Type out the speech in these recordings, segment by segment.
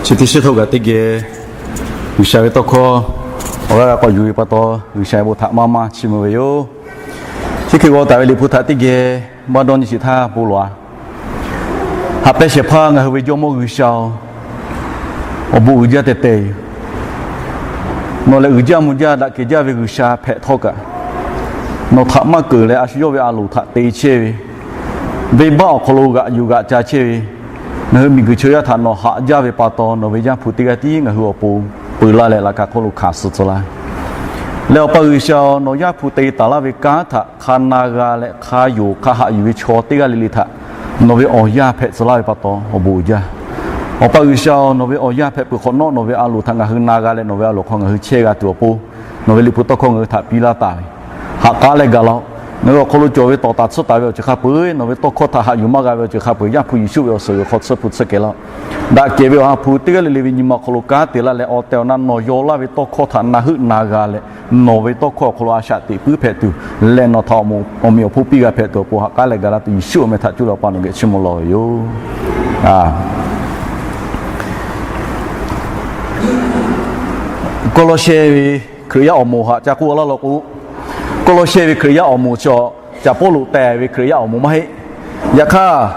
Chi teˇ shiˉ htawˇ kaꞈ teˇ geh G'uiˬsha ve tawˇ hkawˇ awˬ g'aˇ g'a k'awꞈ yuˬ ve pa taw, G'uiˬsha ve bon htaꞈ maˇ maˇ chiˇ mvuh ve yoˬ. Chi hk'e g'aw taˍ ve Liꞈ hpu htaꞈ teˇ geh maˇ dawˇ nyi sheˍ htaˇ bon lawˬ-a. Haꞈ pehnˇ shehˍ hpaˇ ngaˬ hui ve Jawˇmawˇ G'uiˬsha-oˬ, awˬ bon uiˍ jaˇ tehꞈ te yoˬ. Nawˬ lehˬ uiˍ jaˇ mvuh jaˇ daꞈ kehˬ jaˇ ve G'uiˬsha hpehꞈ htawˇ kaꞈ, nawˬ htaꞈ maˇ keunˍ leh a shu yawˇ ve a loˍ htaꞈ te chehˇ ve, venˇbaˆ awˬ hk'aw lo g'aꞈ yuˬ g'aꞈ ca chehˇ ve, ngaˬ hui miˬguiˬ chaw yaˇ htaꞈ nawˬ haꞈ jaˇ ve pa taw, nawˬ ve Yaˇ hpu teˇ g'aˇ tiˉ ngaˬ hui awˬ pon peu laˇ leh laꞈ ka hk'oˆ lo hkanˍ suh tcuh laˇ. Leh Awˬ pa G'uiˬsha-oˬ, nawˬ Yaˇ hpu te taˍ laˇ ve kanˉ htaꞈ hk'a na g'a leh hk'a yonˍ hk'a haꞈ yuˬ ve chaw teˇ g'aˇ le le htaꞈ nawˬ ve awˬ yaˇ hpehꞈ tcuh laˇ ve pa taw awˬ bon uiˍ jaˇ. Awˬ pa G'uiˬsha-oˬ, nawˬ ve awˬ yaˇ hpehꞈ peuˬ hk'awꞈ nawˉ, nawˬ ve a loˍ htaꞈ ngaˬ hui na g'a leh nawˬ ve a loˍ hk'aw ngaˬ hui chehˇ g'a tuˬ awˬ pon, nawˬ ve Liꞈ hpu tawˇ hkawˇ ngaˬ hui htaꞈ piˇ laˇ taˍ ve, haꞈ k'aˉ leh gaˬ laˇ-oˆ. Ngaˬ hui awˬ hk'aw lo cawˬ ve tawˍ taˍ tsuhˇ taˍ ve awˬ ceuˬ hk'a peu-eˬ, nawˬ ve tawˇ hkawˇ htaꞈ haꞈ yuˬ maˇ g'a ve awˬ ceuˬ hk'a peu-eˬ, Yaˇ hpu Yeˍsuˆ ve awˬ suhˍ g'uiˬ hk'aw tsuhˇ hpu tsuhˇ kehˬ laˇ-oˆ. Daꞈ kehˬ ve awˬ ha hpu teˇ g'aˇ le le ve nyi ma awˬ hk'aw lo kanˉ te laˇ leh, awˬ tehˬ awˬ na nawˬ yaw laˇ ve tawˇ hkawˇ htaꞈ na heuˆ na g'a leh, nawˬ ve tawˇ hkawˇ awˬ hk'aw lo a shaꞈ teꞈ puiˉ hpehꞈ tuˬ, leh nawˬ htaꞈ awˬ meh awˬ hponˇ piˇ g'a hpehꞈ tuˬ awˬ pon haꞈ k'aˉ leh gaˬ laˇ tuˬ, Yeˍsuˆ awˬ meh htaꞈ cuˇ leh Awˬ pa nawˬ geh chiˇ mvuh lawˬ ve yoˬ. Kawˇlawˇshehˇ ve Hkriꞈ yaˇ awˬ moˍ haꞈ ca k'oˆ laˇ law k'o, Kawˇlawˇshehˇ ve Hkriꞈ yaˇ awˬ moˍ chi Caˍ Pawˇluꞈ teh ve Hkriꞈ yaˇ awˬ moˍ maˇ heˆ. Yaꞈ hk'aˇ,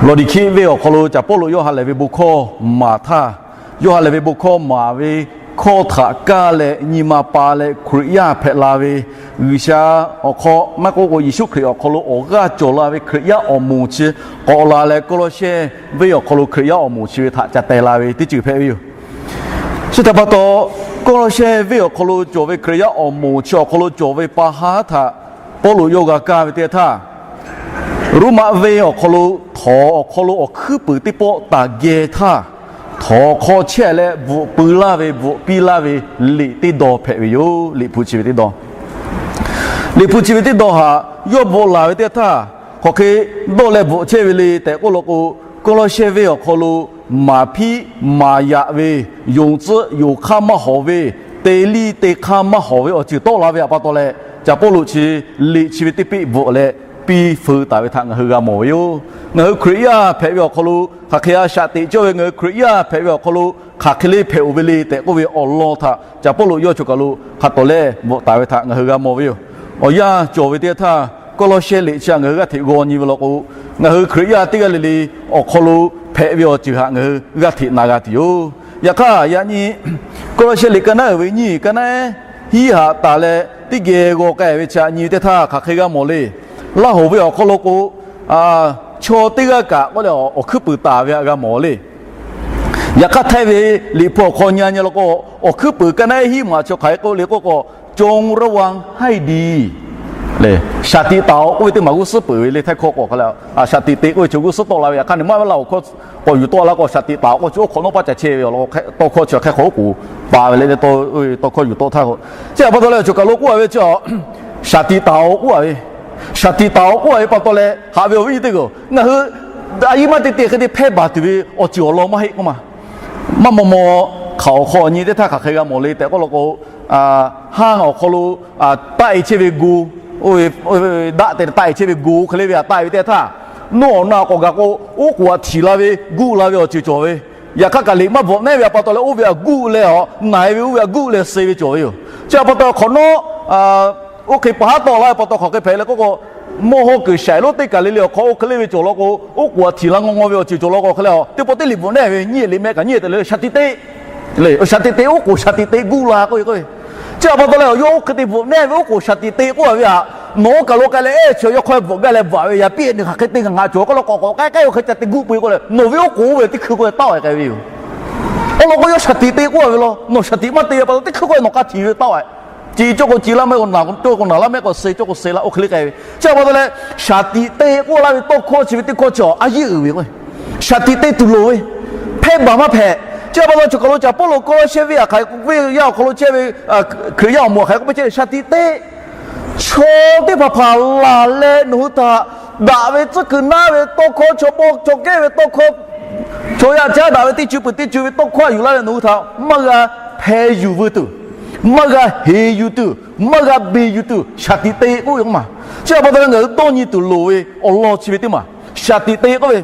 Lawˍdiˍhkiˆ venˇ awˬ hk'aw lo Caˍ Pawˇluꞈ yawˇ ha lehˬ ve bon hkawˇ maˍ htaˇ, yawˇ ha lehˬ ve bon hkawˇ maˍ ve hkawˇ htaꞈ kaˇ leh nyi ma pa leh Hkriꞈ yaˇ hpehꞈ la ve, G'uiˬsha awˬ hk'aw maˇ k'oˆ k'o Yeˍsuˆ Hkriꞈ awˬ hk'aw lo awˬ g'aˇ cawˬ la ve Hkriꞈ yaˇ awˬ moˍ chi k'awꞈ la leh, Kawˇlawˇshehˇ venˇ awˬ hk'aw lo Hkriꞈ yaˇ awˬ moˍ chi ve htaꞈ ca teh la ve teˇ ceuˬ hpehꞈ ve yoˬ. Chi htaꞈ pa taw, Kawˇlawˇshehˇ venˇ awˬ hk'aw lo cawˬ ve Hkriꞈ yaˇ awˬ moˍ chi awˬ hk'aw lo cawˬ ve pa haˉ htaꞈ Pawˇluꞈ yawˇ g'a kaˇ ve teˇ htaˇ, Roˉmaꞈ venˇ awˬ hk'aw lo htawnˍ awˬ hk'aw lo awˬ hkuiˉ puiˍ teˇ pawˆ taˍ geh htaˇ, htawnˍ hk'aw chehˇ leh bvuhꞈ pui laˇ ve, bvuhꞈ piˇ laˇ ve liꞈ teˇ dawˇ hpehꞈ ve yoˬ. Liꞈ hpu chi ve teˇ dawˇ, Liꞈ hpu chi ve teˇ dawˇ htaꞈ yawˇ bvuhꞈ laˬ ve teˇ htaˇ, hk'aˬ hk'e dawˇ leh bvuhꞈ chehˇ ve le tehꞈ k'oˆ law k'o, Kawˇlawˇshehˇ venˇ awˬ hk'aw lo maˍ hpiˆ maˍ yaꞈ ve, yonˍ tcuhˆ yonˍ hk'aˇ maˇ hawˍ ve, te liˇ te hk'aˇ maˇ hawˍ ve awˬ ceuˬ tawˆ la ve pa taw leh, Caˍ Pawˇluꞈ chi liꞈ chi ve teˇ peˆ bvuhꞈ leh piˇ feu taˍ ve htaꞈ ngaˬ hui g'a mawˬ ve yoˬ. Ngaˬ hui Hkriꞈ yaˇ hpehꞈ ve awˬ hk'aw lo hk'aˬ hk'e a shaꞈ teꞈ cawˇ ve, ngaˬ hui Hkriꞈ yaˇ hpehꞈ ve awˬ hk'aw lo hk'aˬ hk'e le hpehꞈ-oˬ ve le tehꞈ k'oˆ ve awˬ lawn htaꞈ Caˍ Pawˇluꞈ yawˇ choˬ kaˬ lo hk'a tawˍ leh bvuhꞈ taˍ ve htaꞈ ngaˬ hui g'a mawˬ ve yoˬ. Awˬ yanˇ cawˬ ve teˇ htaˇ, Kawˇlawˇshehˇ liꞈ chi htaꞈ ngaˬ hui g'aˇ hteꞈ g'aw nyi ve law k'o, ngaˬ hui Hkriꞈ yaˇ teˇ g'aˇ le le awˬ hk'aw lo hpehꞈ ve awˬ ceuˬ htaꞈ ngaˬ hui g'aˇ hteꞈ na g'a tuˬ yoˬ. Yaꞈ hk'aˇ, yaꞈ nyi Kawˇlawˇshehˇ liꞈ ka naˉ uiˍ ve nyiˇ ka naˉ hiˉ haꞈ taˍ leh teˇ geh g'aw k'ai ve chi htaꞈ nyi teˇ htaˇ hk'aˬ hk'e g'a mawˬ le. Laˇ hoˍ ve awˬ hk'aw lo k'o, chaw teˇ g'aˇ kaꞈ k'oˆ leh awˬ hkuiˉ puiˍ taˍ ve htaꞈ g'a mawˬ le. Yaꞈ hk'aˇ, htaiˇ ve Liꞈ hpu awˬ hk'aw nyi nyi law k'o, awˬ hkuiˉ puiˍ ka naˉ hiˉ maˬ chi hk'aˬ hk'e k'oˆ le k'oˆ k'o, จงระวังให้ดี le, shaˍ tiꞈ taˍ-oꞈ k'oˆ ve teˇ maˬ g'uˇ suhˉ peuˬ ve le. Htaiˇ hkawˇ k'o hk'a le, shaˍ tiꞈ te k'oˆ ve chi g'uˇ suhˉ tawˆ la ve. Yaꞈ hk'aˇ, neˇ maˇ ve Laˇ hoˍ hkawˇ k'awꞈ yuˬ tawˆ la k'o, shaˍ tiꞈ taˍ-oꞈ k'oˆ chi oˇ hk'awꞈ nawˉ paˇ ca chehˇ ve awˬ lawn tawˇ hkawˇ chi hk'e hk'awꞈ oˉ k'oˍ pa ve le. Tawˇ hkawˇ yuˬ tawˆ htaˇ k'o, chi htaꞈ pa taw leh choˬ kaˬ lo k'oˆ a ve chi, shaˍ tiꞈ taˍ-oꞈ k'oˆ a ve, shaˍ tiꞈ taˍ-oꞈ k'oˆ a ve pa taw leh, haꞈ ve awˬ viˉ nyi teˇ hpaˍ-oˬ, ngaˬ hui a yehˬ maˇ te te hk'e te hpehˇ baˬ tuˬ ve awˬ ceuˬ awˬ lawn maˇ heˆ k'oˆ ma. Maˇ maw maw hk'aˬ awˬ hk'aw nyi teˇ htaˇ hk'aˬ hk'e g'a mawˬ le tehꞈ k'oˆ law k'o, haˇ awˬ hk'aw lo taˆ-e chehˇ ve go, daˆ te taˆ-e chehˇ ve go hk'e le ve htaꞈ taˆ-e ve teˇ htaˇ, nawˇ awˬ na k'awꞈ gaˬ k'o, oˉ k'oˍ htaꞈ htiˍ la ve, guˆ la ve awˬ ceuˬ cawˬ ve. Yaꞈ hk'aˇ, kaꞈ liꞈ maˇ bvuhꞈ nehˉ ve pa taw leh, oˇ ve htaꞈ guˆ leh a, na-e ve oˇ ve htaꞈ guˆ leh suh ve cawˬ ve yoˬ. Chi htaꞈ pa taw hk'awꞈ nawˉ oˇ hk'e pa haˉ tawˆ la ve pa taw hk'aˬ hk'e hpehꞈ leh k'oˆ k'o, mawˇ hawˇ kuiˬ shaiˍ lonˉ teˇ kaˬ le le awˬ hk'aw oˇ hk'e le ve cawˬ law k'o, oˉ k'oˍ htaꞈ htiˍ la ngaw ngaw ve awˬ ceuˬ cawˬ law k'o hk'e le a, teˇ pawˆ teˇ liꞈ bvuhꞈ nehˉ ve nyiˇ liꞈ mehˆ kaꞈ nyiˇ te le shaˍ tiꞈ te le, shaˍ tiꞈ te, oˉ k'oˍ shaˍ tiꞈ te guˆ la k'oˆ ve k'o, chi htaꞈ pa taw leh, yawˇ oˇ hk'e te bvuhꞈ nehˉ ve oˉ k'oˍ shaˍ tiꞈ te k'oˆ a ve htaꞈ nawˬ oˇ kaˬ lo k'ai leh ehˉ chi yawˇ hk'aw bvuhꞈ gaˇ leh bvuhꞈ ve yaꞈ piˇ nyi hk'aˬ hk'e te ngaˬ ngaˬ cawˬ k'oˆ law k'awꞈ k'awꞈ k'ai k'ai-o hk'e ca te guˆ pui k'o leh, nawˬ ve oˉ k'oˍ oˇ ve teˇ hkui k'oˆ leh taˆ-e k'ai ve yoˬ. Awˬ lawn k'o, yawˇ shaˍ tiꞈ te k'oˆ a ve law, nawˬ shaˍ tiꞈ maˇ te ve pa taw teˇ hkui k'oˆ leh nawˬ k'a htiˍ ve taˆ-e. Ci cawˇ k'o ci laˇ mehˆ k'o naˬ, cawˇ k'o naˬ laˇ mehˆ k'o suh, cawˇ k'o suh laˇ, oˇ hk'e le k'ai ve. Chi htaꞈ pa taw leh, shaˍ tiꞈ te k'oˆ laˇ ve tawˇ hkawˇ chi ve teˇ hkawˇ chi a yehˉ uiˍ ve k'o, shaˍ tiꞈ te tuˬ loˍ ve, hpehˇ baˬ maˇ hpehꞈ. Chi htaꞈ pa taw choˬ kaˬ lo Caˍ Pawˇluꞈ Kawˇlawˇshehˇ venˇ htaꞈ hk'aˬ hk'e k'oˆ ve, yaˇ awˬ hk'aw lo chehˇ ve Hkriꞈ yaˇ awˬ moˍ hk'aˬ hk'e k'oˆ piˇ chehˇ ve, shaˍ tiꞈ te. Chaw teˇ hpaˍ hpaˍ laˬ leh nawˬ hui htaꞈ daꞈ ve tcuhˉ kuiˬ naˉ ve tawˇ hkawˇ, chaw pawˇ chaw kehˉ ve tawˇ hkawˇ, chaw yaˇ caˉ daꞈ ve teˇ cuˇ peuˬ teˇ cuˇ ve tawˇ hkawˇ htaꞈ yuˬ laˇ leh nawˬ hui htaꞈ maˇ g'a hpeh yuˬ veu tuˬ, maˇ g'a heˍ yuˬ tuˬ, maˇ g'a beˬ yuˬ tuˬ shaˍ tiꞈ te k'oˆ ve k'oˆ ma. Chi htaꞈ pa taw leh ngaˬ hui dawˇ nyi tuˬ loˍ ve awˬ lawn chi ve teˇ maˬ shaˍ tiꞈ te k'oˆ ve,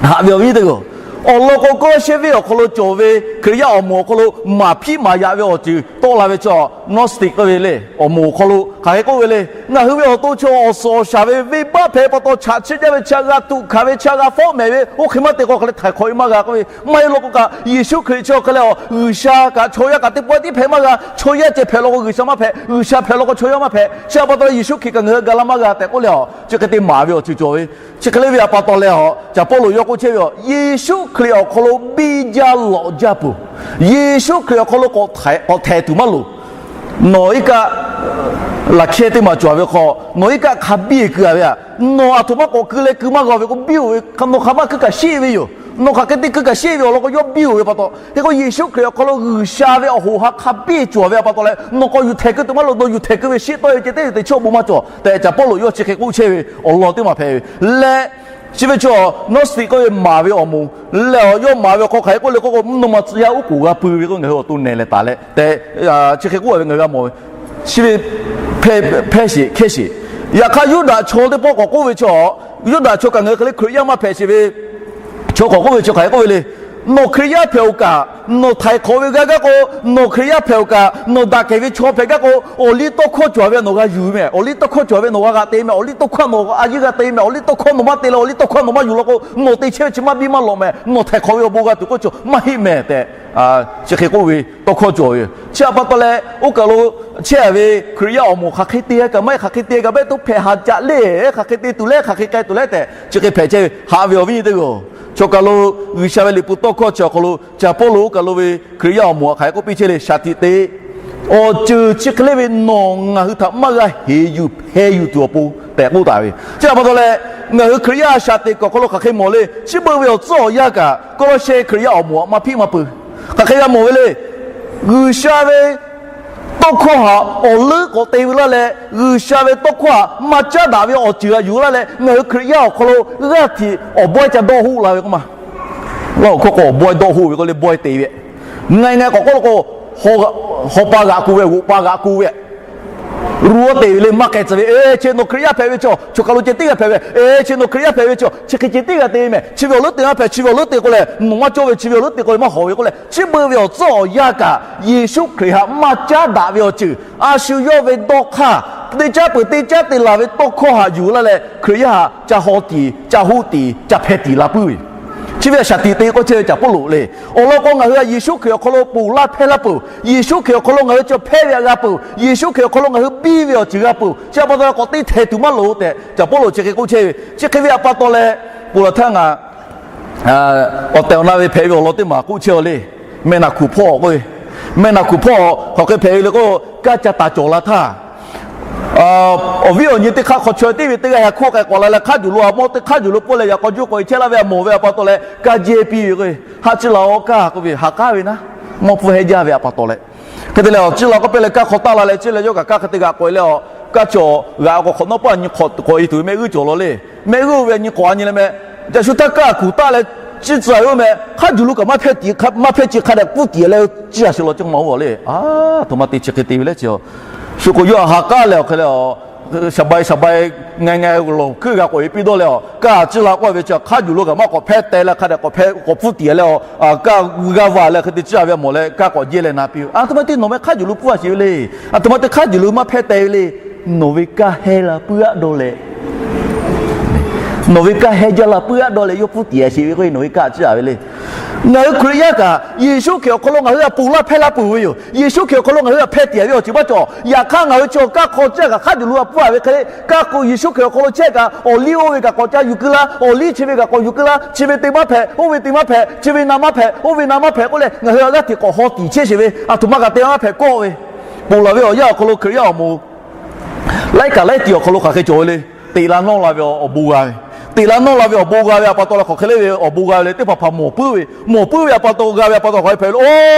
haꞈ ve awˬ viˉ teˇ hpaˍ-oˬ, Awˬ lawn k'o, Kawˇlaˇshehˇ venˇ awˬ hk'aw lo cawˬ ve Hkriꞈ yaˇ awˬ moˍ awˬ hk'aw lo maˍ hpiˆ maˍ yaꞈ ve awˬ ceuˬ tawˆ la ve chaw, Gnostic k'oˆ ve le, awˬ moˍ awˬ hk'aw lo hk'aˬ hk'e k'oˆ ve le, ngaˬ hui ve awˬ to chaw awˬ suhˍ awˬ shaˍ ve venˇbaˆ hpehꞈ pa taw, chaꞈ chiˇ jaˇ ve, chaꞈ g'a tuꞈ hkanˍ ve, chaꞈ g'a fawˉ mehˍ ve, oˇ hk'e maˇ te k'o hk'aˬ lehˬ htaiˍ hk'awꞈ ve maˇ g'a k'oˆ ve. Maˇ heˆ law k'o kaꞈ, Yeˍsuˆ Hkriꞈ chi awˬ hk'e leh a, G'uiˬsha kaꞈ chaw yaˇ kaꞈ teˇ pawˆ tiˉ hpehꞈ maˇ g'a. Chaw yaˇ ceh hpehꞈ law k'o G'uiˬsha maˇ hpehꞈ, G'uiˬsha hpehꞈ law k'o chaw yaˇ maˇ hpehꞈ. Chi htaꞈ pa taw leh Yeˍsuˆ Hkriꞈ kaꞈ ngaˬ hui ga la maˇ g'a tehꞈ k'oˆ leh a, chi hk'e te maˍ ve awˬ ceuˬ cawˬ ve. Chi hk'e le ve htaꞈ pa taw leh a, Caˍ Pawˇluꞈ yawˇ k'oˆ chehˇ ve a, Yeˍsuˆ Hkriꞈ awˬ hk'aw lo biˇ jaˇ lawꞈ jaˇ peuˬ. Yeˍsuˆ Hkriꞈ awˬ hk'aw lo k'awꞈ htaiˍ tuˬ maˇ loˍ. Nawˬ iˉ kaˆ laꞈ hkehˇ teˇ maˬ cawˬ ve hk'aw, nawˬ iˉ kaˆ hk'a biˇ keu a ve a, nawˬ aˬ htoꞈ ma k'awꞈ keu leh keu maˇ g'a ve k'o, biˇ oˬ ve, nawˬ hk'aˬ maˇ keu kaꞈ sheˆ ve yoˬ. Nawˬ hk'aˬ hk'e te keu kaꞈ sheˆ ve awˬ lawn k'o, yawˇ biˇ oˬ ve pa taw. Hk'e k'o, Yeˍsuˆ Hkriꞈ awˬ hk'aw lo G'uiˬsha ve awˬ hoꞈ ha hk'a biˇ cawˬ ve htaꞈ pa taw leh, nawˬ k'awꞈ yuˬ htehꞈ keu tuˬ maˇ loˍ. Nawˬ yuˬ htehꞈ keu ve sheˆ tawˆ e ve ceh teˇ ceuˬ te chehˇ awˬ bon maˇ cawˬ tehꞈ, Caˍ Pawˇluꞈ yawˇ chi hk'e k'oˆ chehˇ ve awˬ lawn teˇ maˬ hpehꞈ ve leh, chi ve chaw Gnostic k'oˆ ve maˍ ve awˬ moˍ leh a, yawˇ maˍ ve awˬ hk'aw hk'aˬ hk'e k'oˆ le k'oˆ k'o, mvuhˇ naw ma tcuh yaˇ uˉ k'oˍ g'a pui ve k'o, ngaˬ hui awˬ to nehˬ leh taˍ leh tehꞈ, chi hk'e k'oˆ ve ngaˬ hui g'a mawˬ ve. Chi ve hpehˇ sheˍ hkehˇ sheˍ. Yaꞈ hk'aˇ, Yuˇdaꞈ chaw teˇ pawˆ k'awꞈ k'oˆ ve chaw, Yuˇdaꞈ chaw kaꞈ ngaˬ hui hk'e le Hkriꞈ yaˇ maˇ hpehꞈ sheˍ ve chaw k'awꞈ k'oˆ ve chi hk'aˬ hk'e k'oˆ ve le. Nawˬ Hkriꞈ yaˇ hpehꞈ oˬ kaꞈ, nawˬ htaiˍ hk'awꞈ ve g'a gaˇ k'o, nawˬ Hkriꞈ yaˇ hpehꞈ oˬ kaꞈ, nawˬ daꞈ kehˬ ve chaw hpehꞈ gaˇ k'o, awˬ liˇ tawˇ hkawˇ cawˬ ve nawˬ g'a yuˬ mehˍ. Awˬ liˇ tawˇ hkawˇ cawˬ ve nawˬ g'a g'aꞈ te mehˍ. Awˬ liˇ tawˇ hkawˇ nawˬ a yeˇ g'a te mehˍ. Awˬ liˇ tawˇ hkawˇ nawˬ maˇ te leh, awˬ liˇ tawˇ hkawˇ nawˬ maˇ yuˬ law k'o, nawˬ te chehˇ ve chi maˇ biˇ maˇ lawꞈ mehˍ. Nawˬ htaiˍ hk'awꞈ ve awˬ bon g'a tuˬ k'oˆ chaw maˇ heˆ mehˍ tehꞈ, chi hk'e k'oˆ ve tawˇ hkawˇ cawˬ ve yoˬ. Chi htaꞈ pa taw leh, oˇ kaˬ lo chehˇ a ve Hkriꞈ yaˇ awˬ moˍ hk'aˬ hk'e te kaꞈ maˇ heˆ, hk'aˬ hk'e te kaꞈ maˇ heˆ, to hpehꞈ haˍ caꞈ le, hk'aˬ hk'e te tuˬ le, hk'aˬ hk'e k'ai tuˬ le tehꞈ, chi hk'e hpehꞈ chehˇ ve haꞈ ve awˬ viˉ nyi teˇ g'aˇ-oˬ. Chaw kaˬ lo G'uiˬsha ve liꞈ hpu tawˇ hkawˇ chi awˬ hk'aw lo, Caˍ Pawˇluꞈ oˇ kaˬ lo ve Hkriꞈ yaˇ awˬ moˍ htaꞈ hk'aˬ hk'e k'oˆ piˇ chehˇ le, shaˍ tiꞈ te awˬ ceuˬ chi hk'e le ve nawˬ ngaˬ hui htaꞈ maˇ g'a heˍ yuˬ hpeh yuˬ tuˬ awˬ pon tehꞈ k'oˆ taˍ ve. Chi htaꞈ pa taw leh, ngaˬ hui Hkriꞈ yaˇ shaˍ tiꞈ kuiˬ awˬ hk'aw lo hk'aˬ hk'e mawˬ le, chi beuꞈ ve awˬ tcuhˉ awˬ yanˇ kaꞈ, Kawˇlaˇshehˇ Hkriꞈ yaˇ awˬ moˍ htaꞈ maˇ hpiˆ maˇ pui. Hk'aˬ hk'e g'a mawˬ ve le, G'uiˬsha ve tawˇ hkawˇ htaꞈ awˬ leuˉ k'awꞈ te ve laˇ leh, G'uiˬsha ve tawˇ hkawˇ htaꞈ maˇ caˉ daꞈ ve awˬ ceuˬ htaꞈ yuˬ laˇ leh, ngaˬ hui Hkriꞈ yaˇ awˬ hk'aw lo g'aˇ hteꞈ awˬ bawehˇ ca dawˇ hoˆ la ve k'oˆ ma. Laˇ awˬ hkawˇ k'o, awˬ bawehˇ dawˇ hoˆ ve k'oˆ le, bawehˇ te ve, ngaˬ ngaˬ k'awꞈ k'oˆ law k'o, hawˬ pa g'aꞈ ku ve, g'oꞈ pa g'aꞈ ku ve, ru aˉ te ve le, maˇ k'ai tcuh ve. Eˬ, chi nawˬ Hkriꞈ yaˇ hpehꞈ ve chaw, choˬ kaˬ lo ceh tiˉ g'a hpehꞈ ve. Eˬ, chi nawˬ Hkriꞈ yaˇ hpehꞈ ve chaw, chi hk'e ceh tiˉ g'a te mehˍ. Chi ve awˬ leuˉ te maˇ hpehꞈ, chi ve awˬ leuˉ te k'o lehˬ nawˬ maˇ cawˇ ve, chi ve awˬ leuˉ te k'o lehˬ maˇ hawˍ ve k'oˆ leh, chi beuꞈ ve awˬ tcuhˉ awˬ yanˇ kaꞈ, Yeˍsuˆ Hkriꞈ htaꞈ maˇ caˉ daꞈ ve awˬ ceuˬ, a shu yawˇ ve dawˇ hk'aˇ, teˇ caˉ peuˬ teˇ caˉ te laˬ ve tawˇ hkawˇ htaꞈ yuˬ laˇ leh, Hkriꞈ yaˇ htaꞈ ca haw tiˍ, ca hoˆ tiˍ, ca hpeh tiˍ la puiˉ ve. Chi ve htaꞈ shaˍ tiꞈ te k'oˆ chehˇ ve Caˍ Pawˇluꞈ le. Awˬ lawn k'o, ngaˬ hui htaꞈ Yeˍsuˆ Hkriꞈ awˬ hk'aw lo ponˬ laˇ hpehˇ laˇ peuˬ. Yeˍsuˆ Hkriꞈ awˬ hk'aw lo ngaˬ hui chi hpehˇ ve htaꞈ g'a peuˬ. Yeˍsuˆ Hkriꞈ awˬ hk'aw lo ngaˬ hui biˇ ve awˬ ceuˬ g'a peuˬ. Chi htaꞈ pa taw leh k'awꞈ teˇ htehˍ tuˬ maˇ loˍ tehꞈ, Caˍ Pawˇluꞈ chi hk'e k'oˆ chehˇ ve. Chi hk'e ve htaꞈ pa taw leh, ponˬ laˬ htaˇ ngaˬ awˬ tehˬ awˬ na ve hpehꞈ ve awˬ lawn teˇ maˬ k'oˆ chehˇ a le. Mehˆ naˍ hkuˬ hpawˇ k'oˆ ve, mehˆ naˍ hkuˬ hpawˇ hk'aˬ hk'e hpehꞈ ve le k'o, kaˇ ca taˍ cawˬ la htaˇ, awˬ viˉ awˬ nyi teˇ hk'aˇ hk'aw chaweh tiˉ ve teˇ g'aˇ hk'oˆ k'ai k'awꞈ la leh, hk'aˇ juˬ lo a mawˇ teˇ hk'aˇ juˬ lo pawˆ leh yaꞈ k'aw juˇ k'awꞈ e chehˇ laˇ ve a mawˬ ve htaꞈ pa taw leh, kaˇ jehˇ piˇ ve k'o, haˆ ciˇ la-oˬ kaˇ k'oˆ ve, haꞈ k'aˉ ve naˉ, mawˇ hpfuhˇ hehnˇ jaˇ ve htaꞈ pa taw leh, hk'e te leh awˬ ciˇ la k'oˆ pehˇ leh kaˇ hk'aw taˆ la leh, ciˇ leh yawˇ kaꞈ kaˇ hk'e te g'aꞈ k'awꞈ e leh a, kaˇ cawˬ g'aꞈ k'awꞈ hk'awꞈ nawˉ paˆ nyi k'awꞈ e tuˬ ve mehˆ g'uˇ cawˬ law le. Mehˆ g'uˇ ve a nyi k'awꞈ a nyi leh meh, caˬ shu htaˇ kaˇ kuˬ taˆ leh ciˇ tcuh ve oˇ meh, hk'aˇ juˬ lo kaꞈ maˇ hpehˇ tiˍ, maˇ hpehˇ ciˇ hk'a dehꞈ pfuhˇ tiˍ leh, ciˇ a shu law ceh maˇ oˬ le. A htoꞈ ma te chi hk'e te ve le ce. Shu k'o yawˇ haꞈ k'aˉ leh awˬ hk'e leh a, shaˍ bai shaˍ bai ngaˬ ngaˬ lawˬ hkuiˉ g'a k'awꞈ e piˇ dawˇ leh a, kaˇ ciˇ la k'oˆ ve chi hk'aˇ juˬ lo kaꞈ maˇ k'awꞈ hpehˇ teh leh hk'a dehꞈ k'awꞈ hpehˇ k'awꞈ pfuhˇ tiˍ leh a, kaˇ g'aˇ va leh hk'e te ciˇ a ve a mawˬ leh kaˇ k'awꞈ jehˇ leh na piˇ ve. A htoꞈ ma te nawˬ meh hk'aˇ juˬ lo pfuhˇ a sheˍ ve le. A htoꞈ ma te hk'aˇ juˬ lo maˇ hpehˇ teh ve le. Nawˬ ve kaˇ hehnˇ la puiˉ aˆ dawˇ leh, nawˬ ve kaˇ hehnˇ jaˇ la puiˉ aˆ dawˇ leh yawˇ pfuhˇ tiˍ a sheˍ ve k'o, nawˬ ve kaˇ ciˇ a ve le. Ngaˬ hui Hkriꞈ yaˇ kaꞈ Yeˍsuˆ Hkriꞈ awˬ hk'aw lo ngaˬ hui htaꞈ ponˬ laˇ hpehˇ laˇ peuˬ ve yoˬ. Yeˍsuˆ Hkriꞈ awˬ hk'aw lo ngaˬ hui htaꞈ hpehˇ tiˍ ve awˬ ceuˬ maˇ cawˬ. Yaꞈ hk'aˇ ngaˬ hui chi awˬ kaˇ hk'aw ciˇ kaꞈ hk'aˇ juˬ lo a pfuhˇ a ve hk'e le, kaˇ k'o Yeˍsuˆ Hkriꞈ awˬ hk'aw lo chehˇ kaꞈ awˬ liˇ oˇ ve kaꞈ k'awꞈ ca yuˬ keu laˇ, awˬ liˇ chi ve kaꞈ k'awꞈ yuˬ keu laˇ, chi ve te maˇ hpehꞈ, oˇ ve te maˇ hpehꞈ, chi ve na maˇ hpehꞈ, oˇ ve na maˇ hpehꞈ k'oˆ leh ngaˬ hui a g'aˇ hteꞈ k'awꞈ haw tiˍ chehˇ sheˍ ve, a htoꞈ ma kaꞈ te maˇ hpehꞈ kawˆ ve. Ponˬ laˬ ve awˬ yanˇ awˬ hk'aw lo Hkriꞈ yaˇ awˬ moˍ laiˉ kaꞈ laiˉ tiꞈ awˬ hk'aw lo hk'aˬ hk'e cawˬ ve le. Teꞈ la nawˇ la ve awˬ bon g'a ve, teꞈ la nawˇ la ve awˬ bon g'a ve a pa taw leh hk'aˬ hk'e le ve awˬ bon g'a ve le, teˇ hpaˍ hpaˍ mawˬ puiˉ ve, mawˬ puiˉ ve a pa taw g'a ve a pa taw hk'aˬ hk'e hpehꞈ ve le.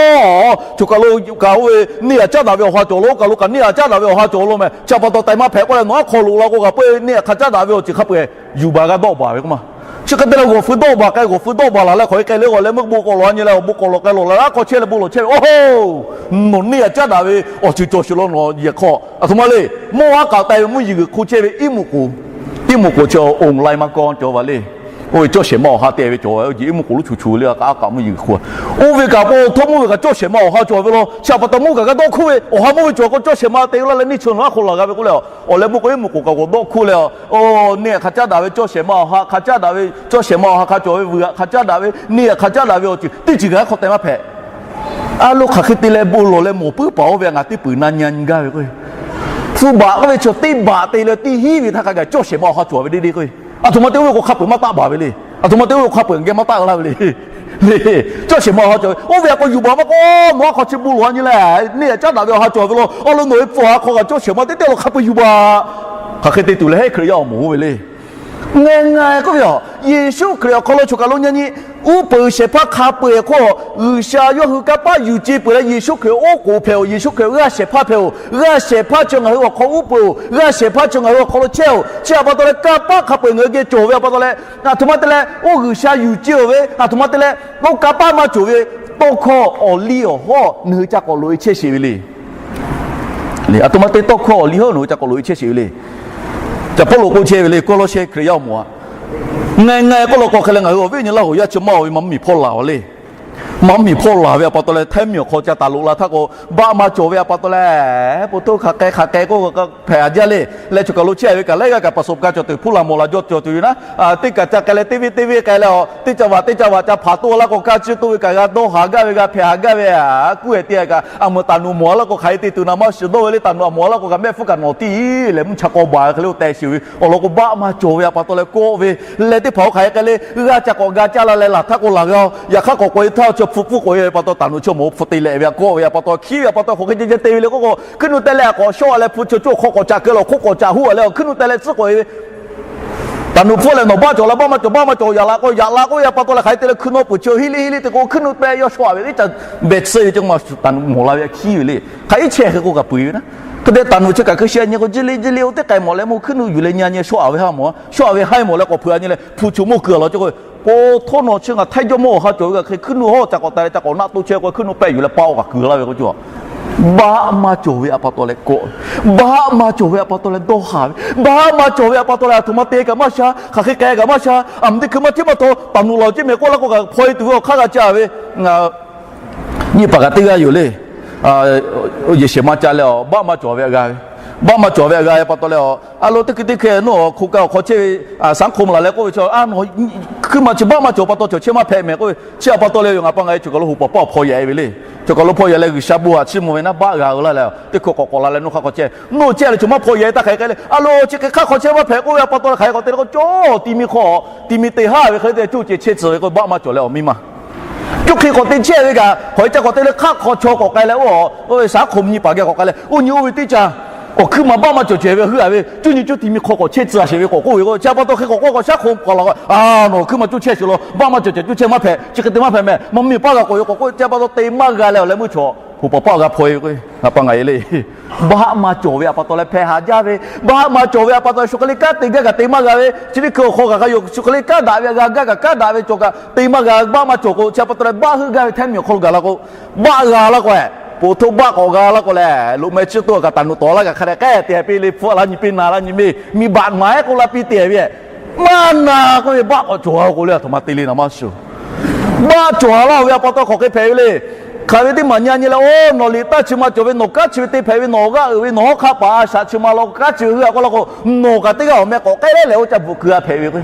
Oˇ, choˬ kaˬ lo kaꞈ oˇ ve neˇ htaꞈ caˉ daꞈ ve awˬ ha cawˬ lo, oˇ kaˬ lo kaꞈ neˇ htaꞈ caˉ daꞈ ve awˬ ha cawˬ lo meh. Chi a pa taw taiˍ maˇ hpehꞈ k'oˆ leh nawˬ aˉ hk'aw loꞈ la k'o kaꞈ peuˬ neˇ htaꞈ hk'a caˉ daꞈ ve awˬ ceuˬ hk'a peu-eˬ yuˬ baˬ g'a dawˆ baˬ ve k'oˆ ma. Chi hk'e te leh g'awˬ fui dawˆ baˬ k'ai, g'awˬ fui dawˆ baˬ laˬ leh hk'aˬ hk'e k'ai le, g'awˬ leh meuˇ bon k'awꞈ lawˬ a nyi leh awˬ bon k'awꞈ lawˬ k'ai lawˬ la, aˉ hk'aw chehˇ leh bon lawˬ chehˇ ve, oˇ, nawˬ neˇ htaꞈ caˉ daꞈ ve awˬ ceuˬ cawˬ sheˍ law nawˬ yehˬ hk'aw. A htoꞈ ma le, mawˇ aˉ k'aꞈ k'ai ve mvuhˇ yeˬ g'uiˬ hk'oˆ chehˇ ve iˉ muꞈ k'oˍ, iˉ muꞈ k'oˍ chi online maˇ kawˇ cawˬ ve le. Oˇ ve cawˇ shehˍ ma awˬ ha te ve cawˬ ve, oˇ jeˬ iˉ mvuhˇ k'oˍ lonˉ chu chu le, a kaꞈ a kaꞈ mvuhˇ yeˬ hk'oˆ. Oˇ ve kaꞈ pa awˬ htawˇ mvuhˇ ve kaꞈ cawˇ shehˍ ma awˬ ha cawˬ ve law. Chi a pa taw mvuhˇ kaꞈ g'a dawˇ hk'oˆ ve, awˬ ha mvuhˇ ve cawˬ k'o cawˇ shehˍ ma te laˇ leh neˇ chi nawˬ aˉ hk'aw laˬ g'a ve k'oˆ leh, awˬ leh mvuhˇ k'o iˉ mvuhˇ k'oˍ kaꞈ g'awˬ dawˇ hk'oˆ leh, oˇ neˇ htaꞈ hk'a caˉ daꞈ ve cawˇ shehˍ ma awˬ ha hk'a caˉ daꞈ ve, cawˇ shehˍ ma awˬ ha hk'a cawˬ ve vuiˬ htaꞈ hk'a caˉ daꞈ ve, neˇ htaꞈ hk'a caˉ daꞈ ve awˬ ceuˬ teˇ ceuˬ kaꞈ hk'aw teh maˇ hpehꞈ. A lo hk'aˬ hk'e te leh bon lawˬ leh mawˬ puiˉ paˍ oˇ ve ngaˬ teˇ peuˬ na nyi nyi gaˇ ve k'o, hpu baꞈ k'oˆ ve chaw teˇ baꞈ te leh teˇ hinˉ ve htaˇ hk'a gaˬ cawˇ shehˍ ma awˬ ha cawˬ ve deˇ deˇ k'o, a htoꞈ ma te oˇ ve k'o hk'a peu-eˬ maˇ taˆ baˬ ve le. A htoꞈ ma te oˇ ve k'o hk'a peu-eˬ geh maˇ taˆ laˇ ve le. Cawˇ shehˍ ma awˬ ha cawˬ ve oˇ ve a k'o yuˬ baˬ maˇ k'o, nawˬ aˉ hk'aw chi bon lawˬ a nyi leh neˇ htaꞈ caˉ daꞈ ve awˬ ha cawˬ ve law. A lo nawˬ ve hpu awˬ ha hk'aw kaꞈ cawˇ shehˍ ma teˇ teˇ law hk'a peu-eˬ yuˬ baˬ. Hk'aˬ hk'e te tuˬ lehˬ Hkriꞈ yaˇ awˬ moˍ oˇ ve le. Ngaˬ ngaˬ k'oˆ ve a, Yeˍsuˆ Hkriꞈ awˬ hk'aw lo choˬ kaˬ lo nyi nyi, uˉ peunˍ shehˍ hpaˇ hk'a peu-eˬ hk'oˆ G'uiˬsha yawˇ hui kanˇ paˆ yuˬ ce peuˬ leh Yeˍsuˆ Hkriꞈ oˉ k'oˍ hpehꞈ-oˬ, Yeˍsuˆ Hkriꞈ g'aˇ shehˍ hpaˇ hpehꞈ-oˬ, g'aˇ shehˍ hpaˇ chi ngaˬ hui awˬ hk'aw uˉ peunˍ-oˬ, g'aˇ shehˍ hpaˇ chi ngaˬ hui awˬ hk'aw lo chehˇ-oˬ. Chi a pa taw leh kanˇ paˆ hk'a peu-eˬ ngaˬ hui geh cawˬ ve a pa taw leh, a htoꞈ ma te leh oˇ G'uiˬsha yuˬ ce-oˬ ve, a htoꞈ ma te leh oˇ kanˇ paˆ maˇ cawˬ ve, tawˇ hkawˇ awˬ liˇ awˬ hawˉ nawˬ hui ca k'awꞈ loꞈ-e chehˇ sheˍ ve le. A htoꞈ ma te tawˇ hkawˇ awˬ liˇ hawˉ nawˬ hui ca k'awꞈ loꞈ-e chehˇ sheˍ ve le. Caˬ Pawˇluꞈ k'oˆ chehˇ ve le, Kawˇlawˇsehˇ Hkriꞈ yaˇ awˬ moˍ aꞈ, ngaˬ ngaˬ k'oˆ law k'o hk'e leh ngaˬ hui awˬ viˉ awˬ nyi Laˇ huˍ yaˇ chi maˇ-oˬ ve maˇ miˬ hpawˇ laˬ-oˬ le. Maˇ miˬ hpawˇ laˬ ve a pa taw leh htaiˇ miˬ awˬ hk'aw ca taˍ loꞈ la htaˇ k'o, baˆ maˇ cawˬ ve a pa taw leh, po htoˇ hk'aˬ k'ai hk'aˬ k'ai k'oˆ hpehꞈ a jaˇ le. Leh choˬ kaˬ lo chehˇ ve kaꞈ laiˉ g'aˇ kaꞈ ประสบการณ์ cawˬ tuˬ hpuˇ laˬ mawˬ laˬ jaw cawˬ tuˬ yoˬ naˉ, teˇ kaꞈ ca k'ai leh teˇ venˇ teˇ venˇ k'ai leh a, teˇ ca vaꞈ teˇ ca vaꞈ ca hpanˍ toˆ laˇ k'o, kaˇ ciˇ toˆ ve kaꞈ g'a dawˇ haˍ gaˇ ve g'a hpehꞈ haˍ gaˇ ve a, kuˇ-e te kaꞈ a meuꞈ taˍ nuꞈ mawˬ laˇ k'o hk'aˬ hk'e te tuˬ naˍ maˇ shiˍ dawˇ ve le. Taˍ nuꞈ a mawˬ laˇ k'o kaꞈ mehˆ hpfuhˇ kaꞈ nawˬ tiˉ leh mvuhˇ cha k'aw baˬ ve hk'e le-o teh sheˍ ve awˬ lawn k'o, baˆ maˇ cawˬ ve a pa taw leh kawˆ ve, leh teˇ hpaˍ oˇ hk'aˬ hk'e k'ai le, g'aˇ ca k'awꞈ ga caˇ la leh laˬ htaˇ k'o laˬ g'a-o. Yaꞈ hk'aˇ k'awꞈ k'oꞈ-e htaˇ chi hpu pfuhˇ k'oꞈ-e pa taw taˍ nuꞈ chi mawˬ hpfuhˇ te leh ve a kawˆ ve a pa taw hkiˉ ve a pa taw hk'aˬ hk'e ceh ceh te ve le k'oˆ k'o, hkuiˉ nuˆ teh leh a k'awꞈ shawˆ leh hpu chi coˇ hk'aw k'awꞈ ca keu lawˬ hk'oˆ k'awꞈ ca huˉ a leh a hkuiˉ nuˆ teh leh tcuhˉ k'oꞈ-e ve Taˍ nuꞈ hpfuhˇ leh nawˬ baˆ cawˬ la, baˆ maˇ cawˬ, baˆ maˇ cawˬ, yaꞈ la k'o, yaꞈ la k'oˆ ve a pa taw leh hk'aˬ hk'e te leh hkuiˉ nawˉ peuˬ chi hiˉ liˇ hiˉ liˇ te k'o, hkuiˉ nuˆ teh yawˇ shawˆ-a ve le. Ca behˬ tsuhˇ ve ceh ma taˍ nuꞈ mawˬ la ve a hkiˉ ve le. Hk'aˬ iˉ chehˇ hk'e k'o kaꞈ peu-eˬ ve naˉ. Hk'e te taˍ nuꞈ chi kaꞈ hkui shi a nyi k'o, jiˇ liˇ jiˇ liˇ oˇ teˇ k'ai mawˬ leh meuˇ hkuiˉ nuˆ yuˬ leh nyi a nyi shawˆ-a ve ha mawˬ, shawˆ-a ve haiˇ mawˬ leh k'awꞈ hpeuꞈ a nyi leh hpu chi mawˇ keu-a law ceh k'o, po htawˇ nawˬ chi ngaˬ htaiˇ jawˇmawˇ awˬ ha cawˬ ve kaꞈ hk'e hkuiˉ nuˆ hawˉ ca k'awꞈ teh leh ca k'awꞈ naˆ toˇ chehˇ k'o, hkuiˉ nuˆ pehˆ yuˬ leh paˆ-oˆ kaꞈ keu laˇ ve k'o cawˬ. Baˆ maˇ cawˬ ve a pa taw leh kawˆ, baˆ maˇ cawˬ ve a pa taw leh dawˇ haˍ ve, baˆ maˇ cawˬ ve a pa taw leh a htoꞈ ma te kaꞈ maˇ sha, hk'aˬ hk'e k'ai kaꞈ maˇ sha, a meuꞈ teˇ hkui maˇ hteˇ maˇ htaw taˍ nuꞈ lawˬ ceˇ mehˍ k'oˆ laˇ k'o kaꞈ hpaw-e tuˬ ve awˬ hk'aˇ g'a caˇ ve. Nyiˇ paˍ kaꞈ teˇ g'aˇ yoˬ le. Yehˬ shehˍ ma ca leh a, baˆ maˇ cawˬ ve a g'a ve, baˆ maˇ cawˬ ve a g'a ve a pa taw leh a, a lo teˇ hkui teˇ hkui nawˬ hk'oˆ kaꞈ awˬ hk'aw chehˇ ve, saˉ hk'oˆ laˬ leh k'oˆ ve chi a, hkuiˉ ma chi baˆ maˇ cawˬ pa taw cawˬ chehˇ maˇ hpehꞈ mehˍ k'oˆ ve chi a pa taw leh yoˬ. Ngaˬ pa ngaˬ e choˬ kaˬ lo hoꞈ paˍ paˆ awˬ hpaw yaꞈ-e ve le. Choˬ kaˬ lo hpaw yaꞈ leh G'uiˬsha bon haꞈ chiˇ mvuh ve naˉ baˆ g'a-o laˇ leh teˇ hkui k'awꞈ k'awꞈ la leh nawˬ hk'aˇ hk'aw chehˇ, nawˬ chehˇ leh choˬ maˇ hpaw yaꞈ-e taˇ hk'aˬ hk'e k'ai le. A lo chi hk'e hk'aˇ hk'aw chehˇ maˇ hpehꞈ k'oˆ ve a pa taw leh hk'aˬ hk'e k'awꞈ te leh k'o cawˇ ti mi hk'aw, ti mi te haˉ ve hk'e te coˇ ceh chehˇ tcuh ve k'o baˆ maˇ cawˬ leh awˬ miˇ ma Cuˇ hk'e k'awꞈ te chehˇ ve kaꞈ hk'aˬ hk'e ca k'awꞈ te leh hk'aˇ hk'aw chaw k'awꞈ k'ai leh oˇ, oˇ ve saˉ hk'oˆ nyi paˍ geh k'awꞈ k'ai leh oˇ nyi oˇ ve teˇ caˇ, awˬ hkuiˉ ma baˆ maˇ cawˬ cehˬ ve heuˆ-a ve cuˇ nyi cuˇ ti mi hk'aw k'awꞈ chehˇ tcuh-a sheˍ ve k'awꞈ k'oˆ ve k'o, chi a pa taw hk'e k'awꞈ k'oˆ k'o saˉ hk'oˆ k'awꞈ la k'o, a, nawˬ hkuiˉ ma cuˇ chehˇ sheˍ law, baˆ maˇ cawˬ cehˬ cuˇ chehˇ maˇ hpehꞈ, chi hk'e te maˇ hpehꞈ mehˍ, maˇ miˇ paˉ g'a k'awꞈ yaw k'awꞈ k'oˆ, chi a pa taw te maˇ g'a leh awˬ leh meuˇ chaw hoꞈ paˍ paˆ g'a hpaw-e ve k'o, ngaˬ pa ngaˬ e le. Baˆ maˇ cawˬ ve a pa taw leh hpehꞈ haˍ jaˇ ve, baˆ maˇ cawˬ ve a pa taw leh shu hk'e le kanˉ te gaˇ kaꞈ te maˇ g'a ve, chi teˇ hkui awˬ hk'aw kaꞈ hk'a yoˬ shu hk'e le kanˉ daꞈ ve a g'a gaˇ kaꞈ kanˉ daꞈ ve cawˬ kaꞈ te maˇ g'a, baˆ maˇ cawˬ k'o, chi a pa taw leh baˆ heuˆ gaˇ ve htaiˇ miˬ awˬ hk'aw lo gaˬ la k'o, baˆ g'a laˇ k'o, po htoˇ baˆ k'awꞈ g'a laˇ k'o leh, loꞈ meh chiˇ toˆ kaꞈ taˍ nuꞈ tawˍ laˇ kaꞈ hk'a dehꞈ k'ehˉ te-a piˇ le, hpfuhˆ laˇ nyi piˇ na laˇ nyi miˇ miˇ baꞈ maˍ-ehˉ k'oˆ laˇ piˇ te-a ve, maˇ na k'oˆ ve baˆ k'awꞈ cawˬ-a k'o le, a htoꞈ ma te le naˍ maˇ shuˍ. Baˆ cawˬ-a laˇ ve a pa taw hk'aˬ hk'e hpehꞈ ve le. Hk'aˬ ve teˇ maˬ nyi-a nyi leh, oˇ nawˬ liꞈ taˇ chi ma cawˬ ve, nawˬ kanˉ chi ve te hpehꞈ ve, nawˬ g'aˇ uiˍ ve, nawˬ hawˉ hk'aˆ paˍ a shaꞈ chi ma law kanˉ chi ve heuˆ-a k'oˆ laˇ k'o, nawˬ kaꞈ teˇ g'aˇ awˬ meh k'awꞈ k'ehˉ leh leh oˇ ca bvuhꞈ keu-a hpehꞈ ve k'o,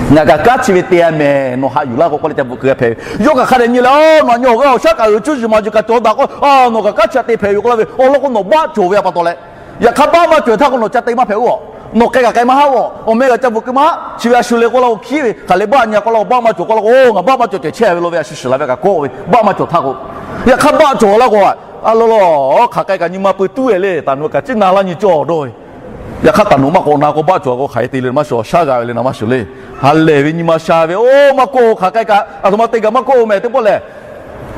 ngaˬ kaꞈ kanˉ chi ve te-a mehˍ, nawˬ haꞈ yuˬ laˇ k'o k'oˆ leh ca bvuhꞈ keu-a hpehꞈ ve. Yawˇ kaꞈ hk'a dehꞈ nyi leh, nawˬ nyi awˬ g'aˇ awˬ shaˉ kaꞈ uiˍ cuˇ yiˍ maˍ yuˬ kaꞈ cawˬ daꞈ k'o, nawˬ kaꞈ kanˉ chi htaꞈ te hpehꞈ ve k'oˆ laˇ ve awˬ lawn k'o, nawˬ baˆ cawˬ ve a pa taw leh, yaꞈ hk'aˇ baˆ maˇ cawˬ htaˇ k'o nawˬ ca te maˇ hpehꞈ-oˬ. Nawˬ k'ai kaꞈ k'ai maˇ haˉ-oˬ. Awˬ meh kaꞈ ca bvuhꞈ keu maˇ haˉ. Chi ve a shu le k'oˆ laˇ k'o hkiˉ ve, hk'aˬ leh baˆ nyi-a k'oˆ laˇ k'o, baˆ maˇ cawˬ k'oˆ laˇ k'o, ngaˬ baˆ maˇ cawˬ cehˬ chehˇ ve law ve a shu shiˍ la ve kaꞈ kawˆ ve, baˆ maˇ cawˬ htaˇ k'o, yaꞈ hk'aˇ baˆ cawˬ laˇ k'o, a law law, hk'aˬ k'ai kaꞈ nyi ma pui tuˉ-e le, taˍ nuꞈ kaꞈ ciˉ na laˇ nyi cawˇ dawˇ ve. Yaꞈ hk'aˇ taˍ nuꞈ maˇ k'awꞈ na k'o baˆ cawˬ k'o hk'aˬ hk'e te le naˍ maˇ shuˍ, shaˉ g'a ve le naˍ maˇ shuˍ le. Ha lehˬ ve nyi ma sha ve, oˇ maˇ kawˆ-o, hk'aˬ k'ai kaꞈ a htoꞈ ma te kaꞈ maˇ kawˆ-o mehˍ teˇ pawˆ lehˬ,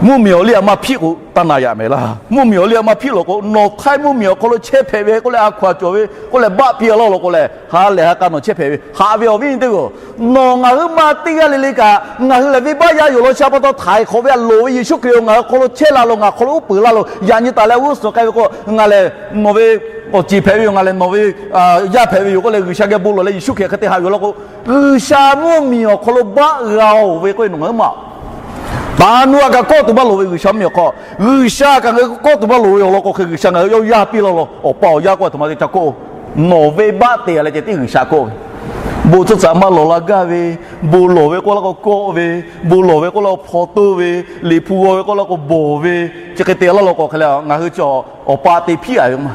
mvuhˇmiˬ awˬ liˇ a maˇ hpiˆ k'o, taˇ na yaꞈ mehˍ laˇ. Mvuhˇmiˬ awˬ liˇ a maˇ hpiˆ lawˬ k'o, nawˬ htaiˇ mvuhˇmiˬ awˬ hk'aw lo chehˇ hpehꞈ ve k'oˆ leh, a hkaw-anˬ cawˬ ve k'oˆ leh baˆ piˇ-a laˇ law k'o lehˬ, ha lehˬ ha k'a nawˬ chehˇ hpehꞈ ve haꞈ ve awˬ viˉ nyi teˇ g'aˇ, nawˬ ngaˬ hui maˇ teˇ g'aˇ le le kaꞈ ngaˬ hui lehˬ venˇbaˆ yaˇ yoˬ law. Chi a pa taw htaiˍ hk'awꞈ ve a loˍ ve Yeˍsuˆ Hkriꞈ-oˬ, ngaˬ hui hk'aw lo chehˇ la loˬ, ngaˬ hk'aw lo uˉ peunˍ la loˬ, yaꞈ nyi taˍ leh g'uˇ suhˍ k'ai ve k'o, ngaˬ lehˬ nawˬ ve awˬ ceˬ hpehꞈ ve yoˬ, ngaˬ lehˬ nawˬ ve yaˇ hpehꞈ ve yoˬ k'oˆ leh G'uiˬsha geh bon lawˬ leh Yeˍsuˆ Hkriꞈ hk'e te haꞈ yuˬ law k'o, G'uiˬsha mvuhˇmiˬ awˬ hk'aw lo baˆ g'a-oˬ ve k'oˆ ve nawˬ ngaˬ huiˉ maˬ. Taˍ nu a kaꞈ kawˆ tuˬ maˇ loˍ ve G'uiˬsha mvuhˇmiˬ awˬ hk'aw, G'uiˬsha kaꞈ ngaˬ hui kawˆ tuˬ maˇ loˍ ve awˬ lawn k'o hk'e G'uiˬsha ngaˬ hui yawˇ yaˇ piˇ laˇ law. Awˬ pa awˬ yaˇ k'oˆ ve aˬ htoꞈ ma te ca kawˆ-oˬ. Nawˬ venˇbaˆ te-a leh ceh tiˉ G'uiˬsha kawˆ ve, bon tcuhˇ tcuhˍ maˇ lawˬ la gaˇ ve, bon lawˬ ve k'oˆ laˇ k'o kawˆ ve, bon lawˬ ve k'oˆ laˇ k'o hpaw toˇ ve, liꞈ hpu g'aw ve k'oˆ laˇ k'o bawˬ ve, chi hk'e te laˇ law k'o hk'e leh ngaˬ hui chi awˬ pa te hpiˉ-a ve maˇ.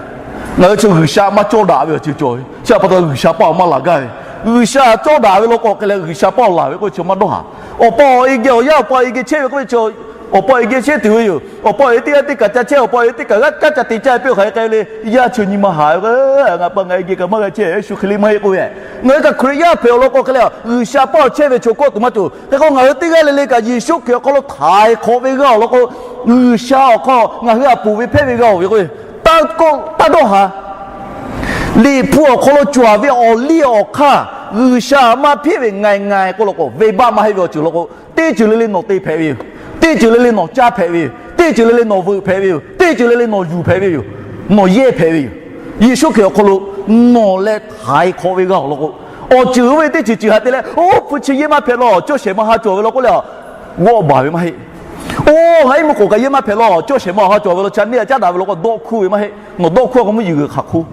Ngaˬ hui chi G'uiˬsha maˇ cawˇ daꞈ ve awˬ ceuˬ cawˬ ve chi a pa taw G'uiˬsha paˇ-oˬ maˇ laˬ gaˇ ve. G'uiˬsha cawˇ daꞈ ve law k'o hk'e leh G'uiˬsha paˇ-oˬ laˬ ve k'oˆ ve chi maˇ dawˇ haˍ. Awˬ pa awˬ e geh awˬ yaˇ awˬ pa awˬ e geh chehˇ ve k'oˆ ve chi, awˬ pa awˬ e geh chehˇ tuˬ ve yoˬ. Awˬ pa awˬ e teˇ g'aˇ teˇ kaꞈ ca chehˇ, awˬ pa awˬ e teˇ kaꞈ g'aˇ kaˉ ca te caˇ piˇ-oˬ hk'aˬ hk'e k'ai ve le. Yaˇ chi nyi ma haˍ ve, ngaˬ pa ngaˬ e geh kaꞈ maˇ g'a chehˇ, Yeˍsuˆ Hkriꞈ le maˇ heˆ k'oˆ ve. Ngaˬ hui kaꞈ Hkriꞈ yaˇ hpehꞈ awˬ lawn k'o hk'e leh G'uiˬsha paˇ-oˬ chehˇ ve chaw kawˆ tuˬ maˇ cawˬ. Hk'e k'o ngaˬ hui teˇ g'aˇ le le kaꞈ Yeˍsuˆ Hkriꞈ awˬ hk'aw lo htaiˍ hk'awꞈ ve g'aˇ awˬ lawn k'o, G'uiˬsha awˬ hk'aw ngaˬ hui htaꞈ ponˬ ve hpehˇ ve g'a-oˬ ve k'o, taˇ dawˇ haˍ. Liꞈ hpu awˬ hk'aw lo cawˬ ve awˬ liˇ awˬ hk'aˇ G'uiˬsha maˇ hpiˇ ve ngaˬ ngaˬ k'oˆ law k'o, venˇbaˆ maˇ heˆ ve awˬ ceuˬ law k'o, teˇ ceuˬ le le nawˬ te hpehꞈ ve yoˬ. Teˇ ceuˬ le le nawˬ caˇ hpehꞈ ve yoˬ. Teˇ ceuˬ le le nawˬ veuꞈ hpehꞈ ve yoˬ. Teˇ ceuˬ le le nawˬ yuˬ hpehꞈ ve yoˬ. Nawˬ yehˇ hpehꞈ ve yoˬ. Yeˍsuˆ Hkriꞈ awˬ hk'aw lo nawˬ leh htaiˍ hk'awꞈ ve g'a awˬ lawn k'o, awˬ ceuˬ oˇ ve teˇ ceuˬ ceuˬ htaꞈ te leh, oˇ hpu chi yehˇ maˇ hpehꞈ law, cawˇ shehˍ ma ha cawˬ ve law k'oˆ leh, g'awˆ baˬ ve maˇ heˆ. Oˇ, ngaˬ iˉ mvuhˇ k'oˍ kaꞈ yehˇ maˇ hpehꞈ law, cawˇ shehˍ ma ha cawˬ ve law, ca neˇ a caˉ daꞈ ve law k'o dawˆ hkuˇ ve maˇ heˆ. Nawˬ dawˆ hkuˇ a k'o mvuhˇ yeˬ g'uiˬ hk'aˬ hkuˇ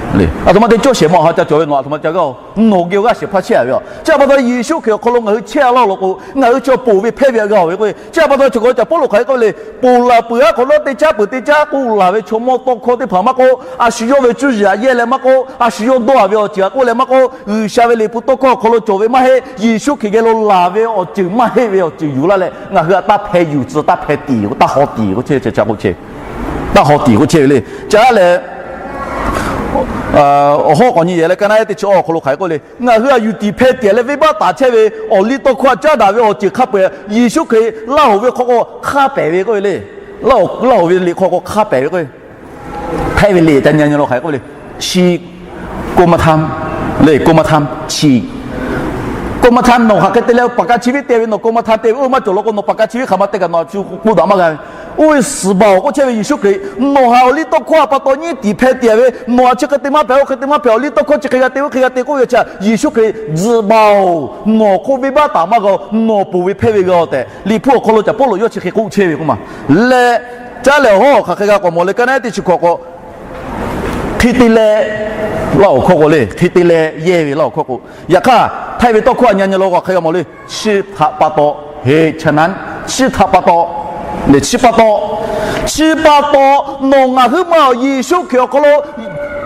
le. Aˬ htoꞈ ma te cawˇ shehˍ ma awˬ ha ca cawˬ ve nawˬ aˬ htoꞈ ma ca g'aˇ-oˬ. Nawˬ geh awˬ g'aˇ shehˍ hpaˇ chehˇ-a ve yoˬ. Chi a pa taw Yeˍsuˆ Hkriꞈ awˬ hk'aw lo ngaˬ hui chehˇ-a laˇ law k'o, ngaˬ hui chi ponˬ ve hpehˇ ve g'a-oˬ ve k'o, chi a pa taw chi hk'aw lo caꞈ Pawˇluꞈ hk'aˬ hk'e k'oˆ ve le, ponˬ laˬ peuˬ aˉ hk'awꞈ nawˉ teˇ caˉ peuˬ teˇ caˉ k'oˆ laˬ ve chaw mawˇ tawˇ hkawˇ teˇ hpaˍ maˇ k'oˆ, a shu yawˇ ve cuˇ yiˍ aꞈ yehˇ leh maˇ k'oˆ, a shu yawˇ dawˇ-a ve awˬ ceuˬ aꞈ k'oˆ leh maˇ k'oˆ, G'uiˬsha ve liꞈ hpu tawˇ hkawˇ awˬ hk'aw lo cawˬ ve maˇ heˆ. Yeˍsuˆ Hkriꞈ geh lo laˬ ve awˬ ceuˬ maˇ heˆ ve awˬ ceuˬ yuˬ laˇ leh ngaˬ hui htaꞈ taˇ hpeh yuˬ tcuh, taˇ hpeh tiˍ, taˇ haw tiˍ k'oˆ chehˇ ve le. Ca leh, awˬ hawˉ k'awꞈ nyi yehˬ leh ka naˉ teˇ chi awˬ hk'aw lo hk'aˬ hk'e k'oˆ le, ngaˬ hui aꞈ yuˬ tiˍ hpeh tiˍ leh venˇbaˆ taˍ chehˇ ve awˬ liˇ tawˇ hkawˇ htaꞈ caˉ daꞈ ve awˬ ceuˬ hk'a peu-eˬ Yeˍsuˆ Hkriꞈ Laˇ hoꞈ ve hk'aw k'o hk'a pehˍ ve k'oˆ ve le. Laˇ hoꞈ ve liꞈ hk'aw k'o hk'a pehˍ ve k'oˆ ve, hpehˇ ve le ca nyi nyi lo hk'aˬ hk'e k'oˆ le, chi, กรมธรรม le, กรมธรรม chi, กรมธรรม nawˬ hk'aˬ hk'e te leh paqˬ ka chi viˉ te ve, nawˬ กรมธรรม te ve oˇ maˇ cawˬ law k'o nawˬ paqˬ ka chi viˉ hk'aˬ ma te kaꞈ nawˬ aꞈ shu k'oˆ daꞈ maˇ g'a ve. Oˇ ve suhˍ baˬ-oˬ k'oˆ chehˇ ve Yeˍsuˆ Hkriꞈ, nawˬ htaꞈ awˬ liˇ tawˇ hkawˇ a pa taw nyiˉ tiˍ hpeh tiˍ ve, nawˬ htaꞈ chi hk'e te maˇ hpehꞈ, oˇ hk'e te maˇ hpehꞈ, awˬ liˇ tawˇ hkawˇ chi hk'e g'a te, oˇ hk'e g'a te k'oˆ ve chi, Yeˍsuˆ Hkriꞈ, tzuhꞈ baˬ-oˬ, nawˬ hk'oˆ venˇbaˆ taˍ maˇ g'a-oˬ, nawˬ ponˬ ve hpehˇ ve g'a-oˬ tehꞈ Liꞈ hpu awˬ hk'aw lo caꞈ Pawˇluꞈ yawˇ chi hk'e k'oˆ chehˇ ve k'oˆ ma. Leh, caˉ lehˬ awˬ hawˉ hk'aˬ hk'e g'a k'awꞈ mawˬ le, ka naˉ teˇ chi hkawꞈ k'o, hk'e te leh, Laˇ hoꞈ hkawˇ k'o le, hk'e te leh yehˇ ve Laˇ hoꞈ hkawˇ k'o, yaꞈ hk'aˇ htaiˇ ve tawˇ hkawˇ a nyi nyi law k'o hk'aˬ hk'e g'a mawˬ le, chi htaꞈ pa taw, heˍ chaˍ naˉ, chi htaꞈ pa taw, chi pa taw, chi pa taw, nawˬ ngaˬ huiˉ ma-oˬ Yeˍsuˆ Hkriꞈ awˬ hk'aw lo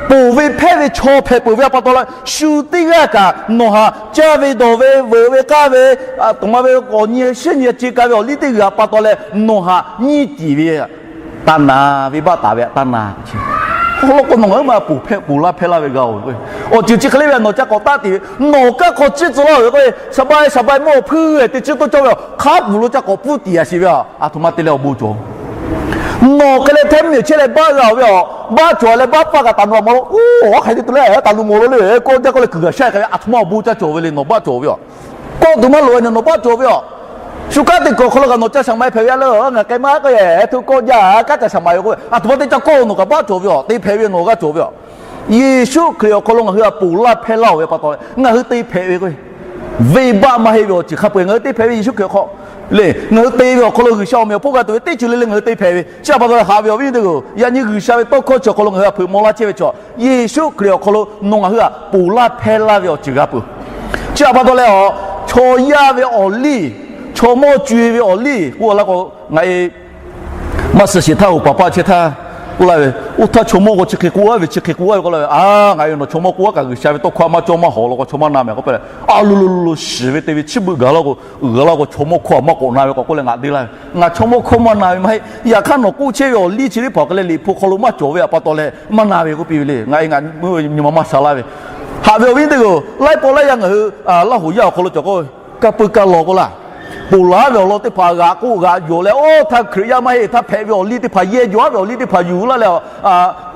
ponˬ ve hpehˇ ve chaw hpehꞈ peuˬ ve a pa taw leh, shu teˇ g'aˇ kaꞈ nawˬ htaꞈ caˇ ve dawˬ ve veuꞈ ve k'aˇ ve, aˬ htoꞈ ma ve k'awꞈ nyi shehˉ nyi ce ka ve awˬ liˇ teˇ g'uiˬ a pa taw leh nawˬ htaꞈ nyiˇ tiˍ ve taˇ na, venˇbaˆ taˍ ve htaꞈ taˇ na. Awˬ lawn k'o nawˬ ngaˬ huiˉ ma ponˬ hpehˇ ponˬ laˇ hpehˇ laˇ ve g'a-oˬ. Awˬ ceuˬ chi hk'e le ve nawˬ ca k'awꞈ taˆ tiˍ ve, nawˬ kaꞈ k'awꞈ ciˇ tcuh laˇ ve k'o, shaˍ bai shaˍ bai mawˇ hpuˇ-e teˇ ciˇ toˇ cawˇ ve, hk'a puˬ lo ca k'awꞈ pfuhˇ tiˍ a shiˍ ve, aˬ htoꞈ ma te leh awˬ bon cawˬ. Nawˬ hk'e leh htaiˇ mvuhˇmiˬ chehˇ leh baˆ g'a-oˬ ve, baˆ cawˬ leh baˆ paˇ g'a taˍ nu a maw lo, oˇ, hk'aˬ hk'e te tuˬ leh taˍ lu mawˬ lo le, kawˆ jaˇ k'oˆ leh kuiˬ g'a shaˉ k'ai ve, aˬ htoꞈ ma awˬ bon ca cawˬ ve le, nawˬ baˆ cawˬ ve a. Kawˆ tuˬ maˇ loˍ ve nawˬ baˆ cawˬ ve a. Shu kaˉ teˇ kuiˬ awˬ hk'aw lo kaꞈ nawˬ ca shaˍ ma-e hpehꞈ ve a le, ngaˬ k'ai maˇ k'oˆ-e, htu kawˆ jaˇ, kaˉ ca shaˍ ma-e k'oˆ ve, aˬ htoꞈ ma te ca kawˆ nawˬ kaꞈ baˆ cawˬ ve a, te hpehꞈ ve nawˬ g'a cawˬ ve a. Yeˍsuˆ Hkriꞈ awˬ hk'aw lo ngaˬ hui htaꞈ ponˬ laˇ hpehˇ laˇ-oˬ ve pa taw leh ngaˬ hui te hpehꞈ ve k'o, venˇbaˆ maˇ heˆ ve awˬ ceuˬ hk'a peu-eˬ ngaˬ hui te hpehꞈ ve Yeˍsuˆ Hkriꞈ awˬ hk'aw le. Ngaˬ hui te ve awˬ hk'aw lo G'uiˬsha awˬ meꞈ awˬ hponˇ g'a tuˬ ve teˇ ceuˬ le le ngaˬ hui te hpehꞈ ve. Chi a pa taw leh haꞈ ve awˬ viˉ teˇ g'aˇ-oˬ, yaꞈ nyi G'uiˬsha ve tawˇ hkawˇ chi awˬ hk'aw lo ngaˬ hui htaꞈ hpeuꞈ maw laˇ chehˇ ve chaw, Yeˍsuˆ Hkriꞈ awˬ hk'aw lo nawˬ ngaˬ hui htaꞈ ponˬ laˇ hpehˇ laˇ ve awˬ ceuˬ g'a peuˬ. Chi a pa taw leh a, chaw yaˇ ve awˬ liˇ, chaw mawˇ co-e ve awˬ liˇ k'oˆ laˇ k'o, ngaˬ e maˇ suh sheˍ htaˇ oˬ paˍ paˆ chehˇ htaˇ k'oˆ laˇ ve, oˇ htaˇ chaw mawˇ k'o chi hk'e k'oˆ-a ve, chi hk'e k'oˆ-a ve k'oˆ laˇ ve, a, ngaˬ e nawˬ chaw mawˇ k'oˆ-a kaꞈ G'uiˬsha ve tawˇ hkawˇ a maˇ cawˇ maˇ hawˍ law k'o chaw maˇ na mehˍ k'oˆ pehˇ leh, a lo lo lo lo shiˍ ve te ve chiˇ beuꞈ gaˬ laˇ k'o, uiˍ g'a laˇ k'o chaw mawˇ hkawˇ a maˇ k'awꞈ na ve k'awꞈ k'oˆ leh ngaˬ te laˇ ve, ngaˬ chaw mawˇ hkawˇ maˇ na ve maˇ heˆ. Yaꞈ hk'aˇ nawˬ k'oˆ chehˇ ve awˬ liˇ chi teˇ hpaˍ hk'e leh Liꞈ hpu hk'aw lo maˇ cawˬ ve a pa taw leh maˇ na ve k'oˆ piˇ ve le. Ngaˬ e ngaˬ nyi ma maˇ sha laˇ ve, haꞈ ve awˬ viˉ teˇ g'aˇ-oˬ, laiˉ pawˆ laiˉ yaˇ ngaˬ hui Laˇ hoꞈ yaˇ awˬ hk'aw lo cawˬ k'o, ka peu ka lawˬ k'o laˇ. Ponˬ laˬ ve awˬ lawn teˇ hpaˍ g'aꞈ k'oˆ g'aꞈ yonˍ leh, oˇ htaˇ Hkriꞈ yaˇ maˇ heˆ, htaˇ hpehꞈ ve awˬ liˇ teˇ hpaˍ, yehˬ jawˬ haˉ ve awˬ liˇ teˇ hpaˍ yuˬ laˇ leh,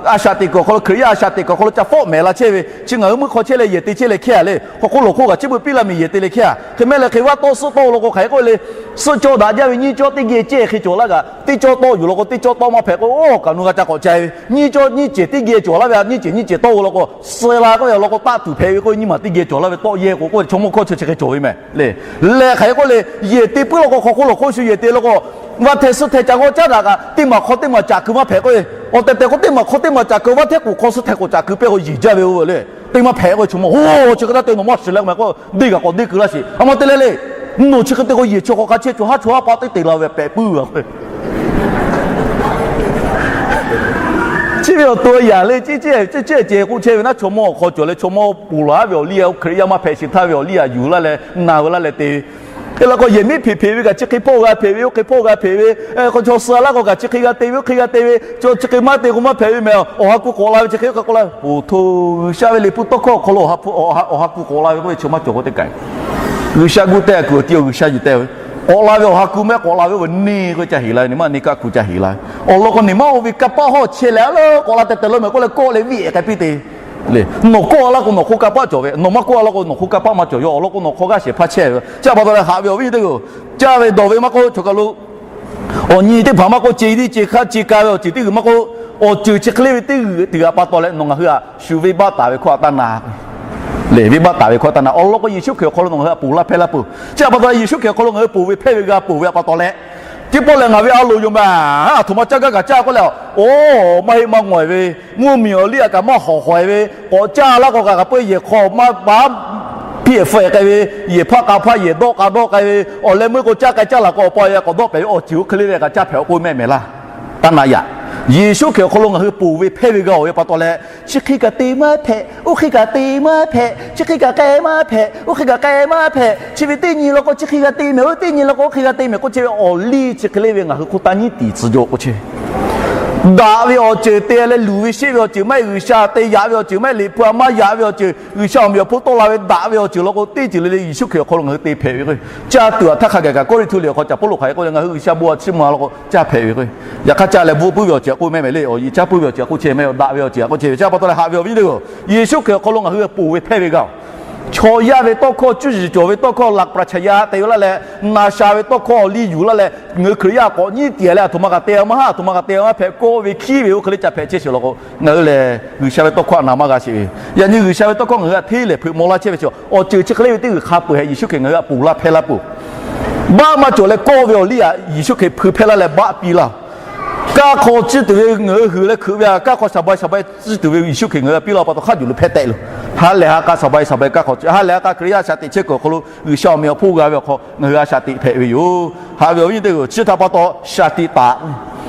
a shaꞈ teꞈ kuiˬ awˬ hk'aw lo, Hkriꞈ yaˇ a shaꞈ teꞈ kuiˬ awˬ hk'aw lo ca fawˆ mehˍ la chehˇ ve, chi ngaˬ hui meuˇ hk'aw chehˇ leh yehˬ te chehˇ leh hkehˇ a le. Hk'aw hk'oˆ lawˬ hk'oˆ kaꞈ chi beuꞈ piˇ la miˬ yehˬ te leh hkehˇ a. Hk'e mehˆ leh hk'e vaˇ tawˆ suhˆ tawˆ lo k'o, hk'aˬ hk'e k'oˆ le, suhˆ cawˇ daꞈ jaˇ ve nyiˇ cawˇ teˇ geh cehˇ hk'e cawˬ laˇ kaꞈ, teˇ cawˇ tawˆ yuˬ law k'o, teˇ cawˇ tawˆ maˇ hpehꞈ k'o, oˇ kaꞈ nu g'a ca k'awꞈ ca ve, nyiˇ cawˇ nyiˇ cehˬ teˇ geh cawˬ laˇ ve, nyiˇ cehˬ nyiˇ cehˬ tawˆ lo k'o, suh la k'oˆ ve awˬ lawn k'o, taˆ tuˬ hpehꞈ ve k'oˆ ve, nyiˇ maˬ teˇ geh cawˬ laˇ ve tawˆ yehˇ k'o k'oˆ ve, chaw mawˇ hkawˇ chi chi hk'e cawˬ ve mehˍ le. Lehˬ hk'aˬ hk'e k'oˆ le, yehˬ te puiˉ law k'o, hk'aw hk'oˆ lawˬ hk'oˆ shu yehˬ te law k'o, vaˇ hteh suhˆ hteh ca g'awˇ caˉ daꞈ kaꞈ, teˇ maˬ hk'aw teˇ maˬ caꞈ keu maˇ hpehꞈ k'oˆ ve, awˬ tehˬ tehˬ k'o teˇ maˬ hk'aw teˇ maˬ caꞈ keu, vaˇ hteh k'oˍ hk'aw suhˆ hteh k'oˍ caꞈ keu pehˇ k'o yeˬ jaˇ ve oˇ ve le. Teˇ maˇ hpehꞈ k'oˆ ve, chaw mawˇ, oˇ chi hk'e taˇ te nawˬ maˇ shiˍ leh k'o, deˇ kaꞈ k'awꞈ deˇ keu laˇ sheˍ. A ma te leh le, nawˬ chi hk'e te k'o yehˬ chi hk'aw hk'a chehˇ chaw haˉ chaw haˉ paˆ teˇ te la ve pehꞈ puiˉ ve k'o chi ve awˬ to yaꞈ le, ceˇ ceˇ ceˇ ceh k'oˆ chehˇ ve naˉ, chaw mawˇ awˬ hk'aw cawˬ leh chaw mawˇ ponˬ laˬ ve awˬ liˇ a, Hkriꞈ yaˇ maˇ hpehꞈ sheˍ htaˇ ve awˬ liˇ a yuˬ laˇ leh na ve laˇ leh te ve. Hk'e la k'o, yehˬ miˉ hpeꞈ hpeꞈ ve kaꞈ chi hk'e hpawˇ g'a hpeꞈ ve, oˇ hk'e hpawˇ g'a hpeꞈ ve, k'o chaw suh laˇ k'o kaꞈ chi hk'e g'a te ve, oˇ hk'e g'a te ve, chaw chi hk'e maˇ te k'o maˇ hpehꞈ ve mehˍ. Awˬ ha ku k'awꞈ la ve chi hk'e k'oˆ k'oˆ laˇ ve, oˬ hto, G'uiˬsha ve liꞈ hpu tawˇ hkawˇ awˬ hk'aw lo awˬ ha ku k'awꞈ la ve k'oˆ ve, chaw maˇ cawˬ k'o teˇ kaꞈ G'uiˬsha gu te kuiˬ awˬ ti G'uiˬsha yuˬ te ve, k'awꞈ la ve awˬ ha ku mehˆ k'awꞈ la ve, oˇ ve neˇ k'oˆ ca heˍ la ve, neˇ maˇ neˇ kaˆ ku ca heˍ la ve. Awˬ lawn k'o, neˇ maˇ oˇ ve kanˇ paˆ hawˇ chehˇ leh a le, k'awꞈ la tehˬ tehˬ lo mehˍ k'oˆ leh kawˆ leh viˇ k'ai piˇ te le. Nawˬ kawˆ laˇ k'o nawˬ hk'oˆ kanˇ paˆ cawˬ ve, nawˬ maˇ kawˆ laˇ k'o nawˬ hk'oˆ kanˇ paˆ maˇ cawˬ. Yawˇ awˬ lawn k'o nawˬ hk'aw g'aˇ shehˍ hpaˇ chehˇ ve. Chi pa taw leh haꞈ ve awˬ viˉ teˇ g'uˬ, caˇ ve dawˬ ve maˇ k'oˆ, choˬ kaˬ lo awˬ nyi teˇ hpaˍ maˇ k'oˆ, ce tiˉ ce hk'aˇ ce ka ve awˬ ceuˬ teˇ g'uiˬ maˇ k'oˆ, awˬ ceuˬ chi hk'e le ve teˇ g'uiˬ teˇ g'uiˬ pa taw leh nawˬ ngaˬ hui htaꞈ shu venˇbaˆ taˍ ve hkawˇ htaꞈ taˇ na le. Venˇbaˆ taˍ ve hkawˇ taˇ na. Awˬ lawn k'o, Yeˍsuˆ Hkriꞈ awˬ hk'aw lo nawˬ ngaˬ hui htaꞈ ponˬ laˇ hpehˇ laˇ peuˬ. Chi pa taw Yeˍsuˆ Hkriꞈ awˬ hk'aw lo ngaˬ hui ponˬ ve hpehˇ ve g'a ponˬ ve pa taw leh, teˇ pawˆ lehˬ ngaˬ ve a loˍ yoˬ mehˍ, a htoꞈ ma caˇ gaˇ kaꞈ caˇ k'oˆ leh, oˇ maˇ heˆ maˇ ngawˬ ve, mvuhˇmiˬ awˬ liˇ a kaꞈ maˇ hawˍ hawˍ ve, k'awꞈ caˇ laˇ k'o kaꞈ kaꞈ peuˬ yehˬ hk'aw maˇ baˆ piˇ hpfuhˆ k'ai ve, yehˬ hpaˆ k'a hpaˆ yehˬ dawˆ k'a dawˆ k'ai ve, awˬ leh meuˇ k'o caˇ k'ai caˇ laˬ k'o awˬ pa yaˇ k'awꞈ dawˆ pehꞈ ve awˬ ceuˬ oˇ hk'e le ve kaꞈ caˇ hpehꞈ awˬ k'oˆ mehˆ mehˍ laˇ. Taˇ na yaꞈ. Yeˍsuˆ Hkriꞈ awˬ hk'aw lo ngaˬ hui ponˬ ve hpehˇ ve g'a oˬ ve pa taw leh, chi hk'e kaꞈ te maˇ hpehꞈ, oˇ hk'e kaꞈ te maˇ hpehꞈ, chi hk'e kaꞈ k'ai maˇ hpehꞈ, oˇ hk'e kaꞈ k'ai maˇ hpehꞈ, chi ve teˇ nyi law k'o chi hk'e g'a te mehˍ, oˇ teˇ nyi law k'o oˇ hk'e g'a te mehˍ k'oˆ chehˇ ve awˬ liˇ chi hk'e le ve ngaˬ hui hk'oˆ taˇ nyiˉ tiˍ tcuh jaw k'oˆ chehˇ ve. Daꞈ ve awˬ ceuˬ te leh luˬ ve sheˆ ve awˬ ceuˬ maˇ heˆ, G'uiˬsha te yaꞈ ve awˬ ceuˬ maˇ heˆ, liꞈ hpu a maˇ yaꞈ ve awˬ ceuˬ, G'uiˬsha awˬ meꞈ awˬ hponˇ tawˆ la ve daꞈ ve awˬ ceuˬ law k'o teˇ ceuˬ le le Yeˍsuˆ Hkriꞈ awˬ hk'aw lo ngaˬ hui te hpehꞈ ve k'o, caˇ tuˬ htaˇ hk'a gaˬ kaꞈ Kawˇrenˍhtuˆ liꞈ awˬ hk'aw caꞈ Pawˇluꞈ hk'aˬ hk'e k'oˆ leh, ngaˬ hui G'uiˬsha bon a chiˇ mvuh a law k'o caˇ hpehꞈ ve k'o, yaꞈ hk'aˇ caˇ leh bvuhꞈ puiˉ ve awˬ ceuˬ k'oˆ mehˆ mehˍ le. Awˬ yeˬ caˇ puiˉ ve awˬ ceuˬ k'oˆ chehˇ mehˍ, daꞈ ve awˬ ceuˬ k'oˆ chehˇ ve, chi pa taw leh haꞈ ve awˬ viˉ teˇ g'uˬ, Yeˍsuˆ Hkriꞈ awˬ hk'aw lo ngaˬ hui ponˬ ve hpehˇ ve g'a oˬ. Chaw yaˇ ve tawˇ hkawˇ, cuˇ yiˍ cawˬ ve tawˇ hkawˇ, laꞈ hpraˍ chaꞈ yaꞈ te ve laˇ leh, na sha ve tawˇ hkawˇ awˬ liˇ yuˬ laˇ leh, ngaˬ hui Hkriꞈ yaˇ k'awꞈ nyiˉ tiˍ leh a htoꞈ ma kaꞈ te maˇ haˉ, a htoꞈ ma kaꞈ te maˇ hpehꞈ kawˆ ve hkiˉ ve oˇ hk'e le ca hpehꞈ chehˇ sheˍ law k'o, ngaˬ hui lehˬ G'uiˬsha ve tawˇ hkawˇ htaꞈ na maˇ g'a sheˍ ve. Yaꞈ nyi G'uiˬsha ve tawˇ hkawˇ ngaˬ hui htaꞈ hteˇ lehˍ hpeuꞈ maw laˇ chehˇ ve chi awˬ ceuˬ chi hk'e le ve teˇ g'uiˬ hk'a peu-eˬ hehꞈ Yeˍsuˆ Hkriꞈ ngaˬ hui htaꞈ ponˬ laˇ hpehˇ laˇ peuˬ. Baˆ maˇ cawˬ leh kawˆ ve awˬ liˇ htaꞈ Yeˍsuˆ Hkriꞈ hpui hpehˇ laˇ leh baˆ piˇ laˇ. Kanˇ hk'aw ciˇ tuˬ ve ngaˬ hui huiˬ leh hkeuꞈ ve htaꞈ kanˇ hk'aw shaˍ bai shaˍ bai ciˇ tuˬ ve Yeˍsuˆ Hkriꞈ ngaˬ hui htaꞈ piˇ laˇ pa taw hk'a juˬ lo hpehˇ tehꞈ loˬ. Ha lehˬ ha k'a shaˍ bai shaˍ bai kanˇ hk'aw ciˇ, ha lehˬ ha k'a Hkriꞈ yaˇ a shaꞈ teꞈ chehˇ kuiˬ awˬ hk'aw lo G'uiˬsha awˬ meꞈ awˬ hponˇ g'a ve awˬ hk'aw ngaˬ hui a shaꞈ teꞈ hpehꞈ ve yoˬ. Haꞈ ve awˬ viˉ teˇ g'uˬ, chi htaꞈ pa taw shaˍ tiꞈ taˍ.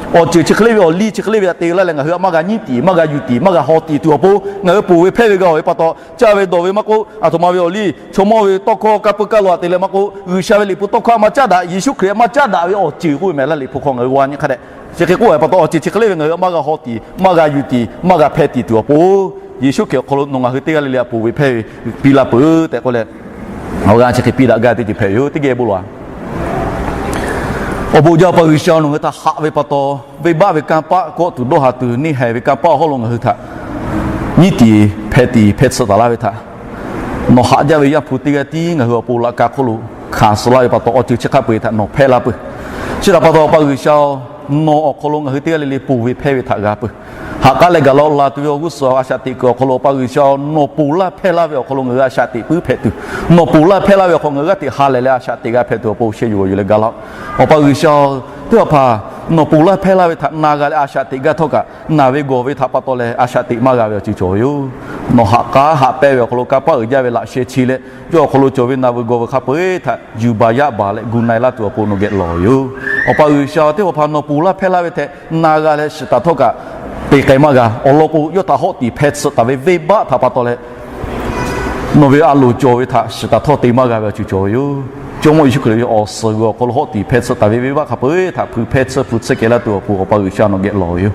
Awˬ ceuˬ chi hk'e le ve awˬ liˇ chi hk'e le ve htaꞈ te laˇ leh ngaˬ hui htaꞈ maˇ g'a nyiˉ tiˍ, maˇ g'a yuˬ tiˍ, maˇ g'a haw tiˍ tuˬ awˬ pon ngaˬ hui ponˬ ve hpehˇ ve g'a oˬ ve pa taw, caˇ ve dawˬ ve maˇ k'oˆ, a htoꞈ ma ve awˬ liˇ chaw mawˇ ve tawˇ hkawˇ kanˇ puiˉ kaˇ lo htaꞈ te leh maˇ k'oˆ, G'uiˬsha ve liꞈ hpu tawˇ hkawˇ a maˇ caˉ daꞈ, Yeˍsuˆ Hkriꞈ a maˇ caˉ daꞈ ve awˬ ceuˬ k'oˆ ve mehˍ laˇ. Liꞈ hpu hk'aw ngaˬ hui g'a nyi hk'a dehꞈ chi hk'e k'oˆ ve pa taw, awˬ ceuˬ chi hk'e le ve ngaˬ hui maˇ g'a haw tiˍ, maˇ g'a yuˬ tiˍ, maˇ g'a hpeh tiˍ tuˬ awˬ pon, Yeˍsuˆ Hkriꞈ awˬ hk'aw lo nawˬ ngaˬ hui teˇ g'aˇ le le htaꞈ ponˬ ve hpehˇ ve piˇ laˇ peuˬ tehꞈ k'oˆ leh, awˬ g'aˇ chi hk'e piˇ daꞈ gaˇ teˇ ceuˬ hpehꞈ ve yoˬ. Teˇ geh bon lawˬ-a. Awˬ bon jaˇ Awˬ pa G'uiˬsha, nawˬ ngaˬ hui htaꞈ haꞈ ve pa taw, venˇbaˆ ve kanˇ paˆ kawˆ tuˬ dawˇ ha tuˬ neˇ haiˬ ve kanˇ paˆ awˬ hawˉ lo ngaˬ hui htaꞈ nyiˉ tiˍ hpeh tiˍ hpeh tsuhꞈ taˍ laˇ ve htaꞈ, nawˬ haꞈ jaˇ ve Yaˇ hpu teˇ g'aˇ tiˉ ngaˬ hui awˬ pon laꞈ ka hk'oˆ lo hkanˍ suh laˇ ve pa taw, awˬ ceuˬ chi hk'a peu-eˬ htaꞈ nawˬ hpehˇ laˇ peuˬ. Chi htaꞈ pa taw Awˬ pa G'uiˬsha-oˬ, nawˬ awˬ hk'aw lo ngaˬ hui teˇ g'aˇ le le ponˬ ve hpehˇ ve htaꞈ g'a peuˬ. Ha k'aˉ leh gaˬ la-o. Laˬ tuˬ ve awˬ g'uˇ suhˍ a shaꞈ teꞈ kuiˬ awˬ hk'aw lo Awˬ pa G'uiˬsha-oˬ, nawˬ ponˬ laˇ hpehˇ laˇ ve awˬ hk'aw lo ngaˬ hui a shaꞈ teꞈ puiˉ hpehꞈ tuˬ, nawˬ ponˬ laˇ hpehˇ laˇ ve awˬ hk'aw ngaˬ hui g'aˇ hteꞈ ha lehˬ leh a shaꞈ teꞈ g'a hpehꞈ tuˬ awˬ pon sheh yuˬ g'awˬ yuˬ leh ga laˇ-oˆ. Awˬ pa G'uiˬsha-oˬ, teˇ hpaˍ hpaˍ nawˬ ponˬ laˇ hpehˇ laˇ ve htaꞈ na g'a leh a shaꞈ teꞈ gaˇ htawˇ kaꞈ, naˬ ve gawˬ ve htaꞈ pa taw leh a shaꞈ teꞈ maˇ g'a ve awˬ ceuˬ cawˬ ve yoˬ. Nawˬ haꞈ k'aˉ haꞈ pehnˇ ve awˬ hk'aw lo kanˇ paˆ uiˍ jaˇ ve laꞈ sheh chi leh, yawˇ awˬ hk'aw lo cawˬ ve naˬ vuiˬ gawˬ vuiˬ hk'a peu-eˬ htaꞈ yuˬ baˬ yaˇ baˬ leh gu na-e laˇ tuˬ awˬ pon nawˬ geh lawˬ ve yoˬ. Awˬ pa G'uiˬsha-oˬ, teˇ hpaˍ hpaˍ nawˬ ponˬ laˇ hpehˇ laˇ ve htaꞈ na g'a leh shiˍ taˍ htawˇ kaꞈ, te k'ai maˇ g'a. Awˬ lawn k'o, yawˇ htaꞈ hawˆ tiˍ hpeh tsuhꞈ taˍ ve venˇbaˆ htaꞈ pa taw leh, nawˬ ve a loˍ cawˬ ve htaꞈ shiˍ taˍ htawˇ te maˇ g'a ve awˬ ceuˬ cawˬ ve yoˬ. Jawˇmawˇ Yeˍsuˆ Hkriꞈ ve awˬ suhˍ g'uiˬ awˬ hk'aw lo hawˆ tiˍ hpeh tsuhꞈ taˍ ve venˇbaˆ hk'a peu-eˬ htaꞈ hpui hpeh tsuhꞈ hpu tsuhꞈ kehˬ laˇ tuˬ awˬ pon Awˬ pa G'uiˬsha nawˬ geh lawˬ ve yoˬ.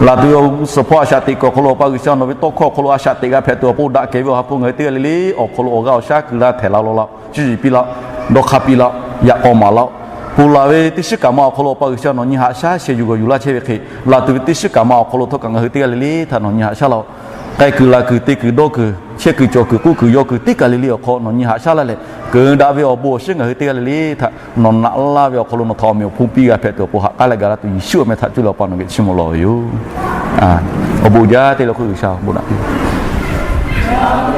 Laˬ tuˬ ve awˬ g'uˇ suhˍ hpawˇ a shaꞈ teꞈ kuiˬ awˬ hk'aw lo Awˬ pa G'uiˬsha nawˬ ve tawˇ hkawˇ awˬ hk'aw lo a shaꞈ teꞈ g'a hpehꞈ tuˬ awˬ pon daꞈ kehˬ ve awˬ ha hpu ngaˬ hui teˇ g'aˇ le le awˬ hk'aw lo awˬ g'aˇ awˬ shaˉ keu laˇ htehꞈ la law laˇ-oˆ. Cuˇ yiˍ piˇ laˇ-oˆ. Dawˇ hk'aˇ piˇ laˇ-oˆ. yaꞈ k'aw maˍ laˇ-oˆ. Ponˬ laˬ ve teˇ shiˉ kaꞈ ma awˬ hk'aw lo Awˬ pa G'uiˬsha nawˬ nyi haꞈ shaˉ sheh yuˬ g'awˬ yuˬ laˇ chehˇ ve hk'e, laˬ tuˬ ve teˇ shiˉ kaꞈ ma awˬ hk'aw lo htawˇ kaꞈ ngaˬ hui teˇ g'aˇ le le htaꞈ nawˬ nyi haꞈ shaˉ laˇ-oˆ. K'ai kuiˬ laˬ kuiˬ te kuiˬ dawˇ kuiˬ chehˇ kuiˬ cawˬ kuiˬ k'oˆ kuiˬ yaw kuiˬ teˇ kaˬ le le awˬ hk'aw nawˬ nyi haꞈ shaˉ laˇ leh, keunˍ daꞈ ve awˬ bon awˬ shinˉ ngaˬ hui teˇ g'aˇ le le htaꞈ nawˬ naꞈ laˇ ve awˬ hk'aw lo nawˬ htaꞈ awˬ meꞈ awˬ hponˇ piˇ g'a hpehꞈ tuˬ awˬ pon haꞈ k'aˉ leh gaˬ laˇ tuˬ Yeˍsuˆ awˬ meh htaꞈ cuˇ leh Awˬ pa nawˬ geh chiˇ mvuh lawˬ ve yoˬ. Awˬ bon jaˇ te leh hk'oˆ G'uiˬsha bon naꞈ piˇ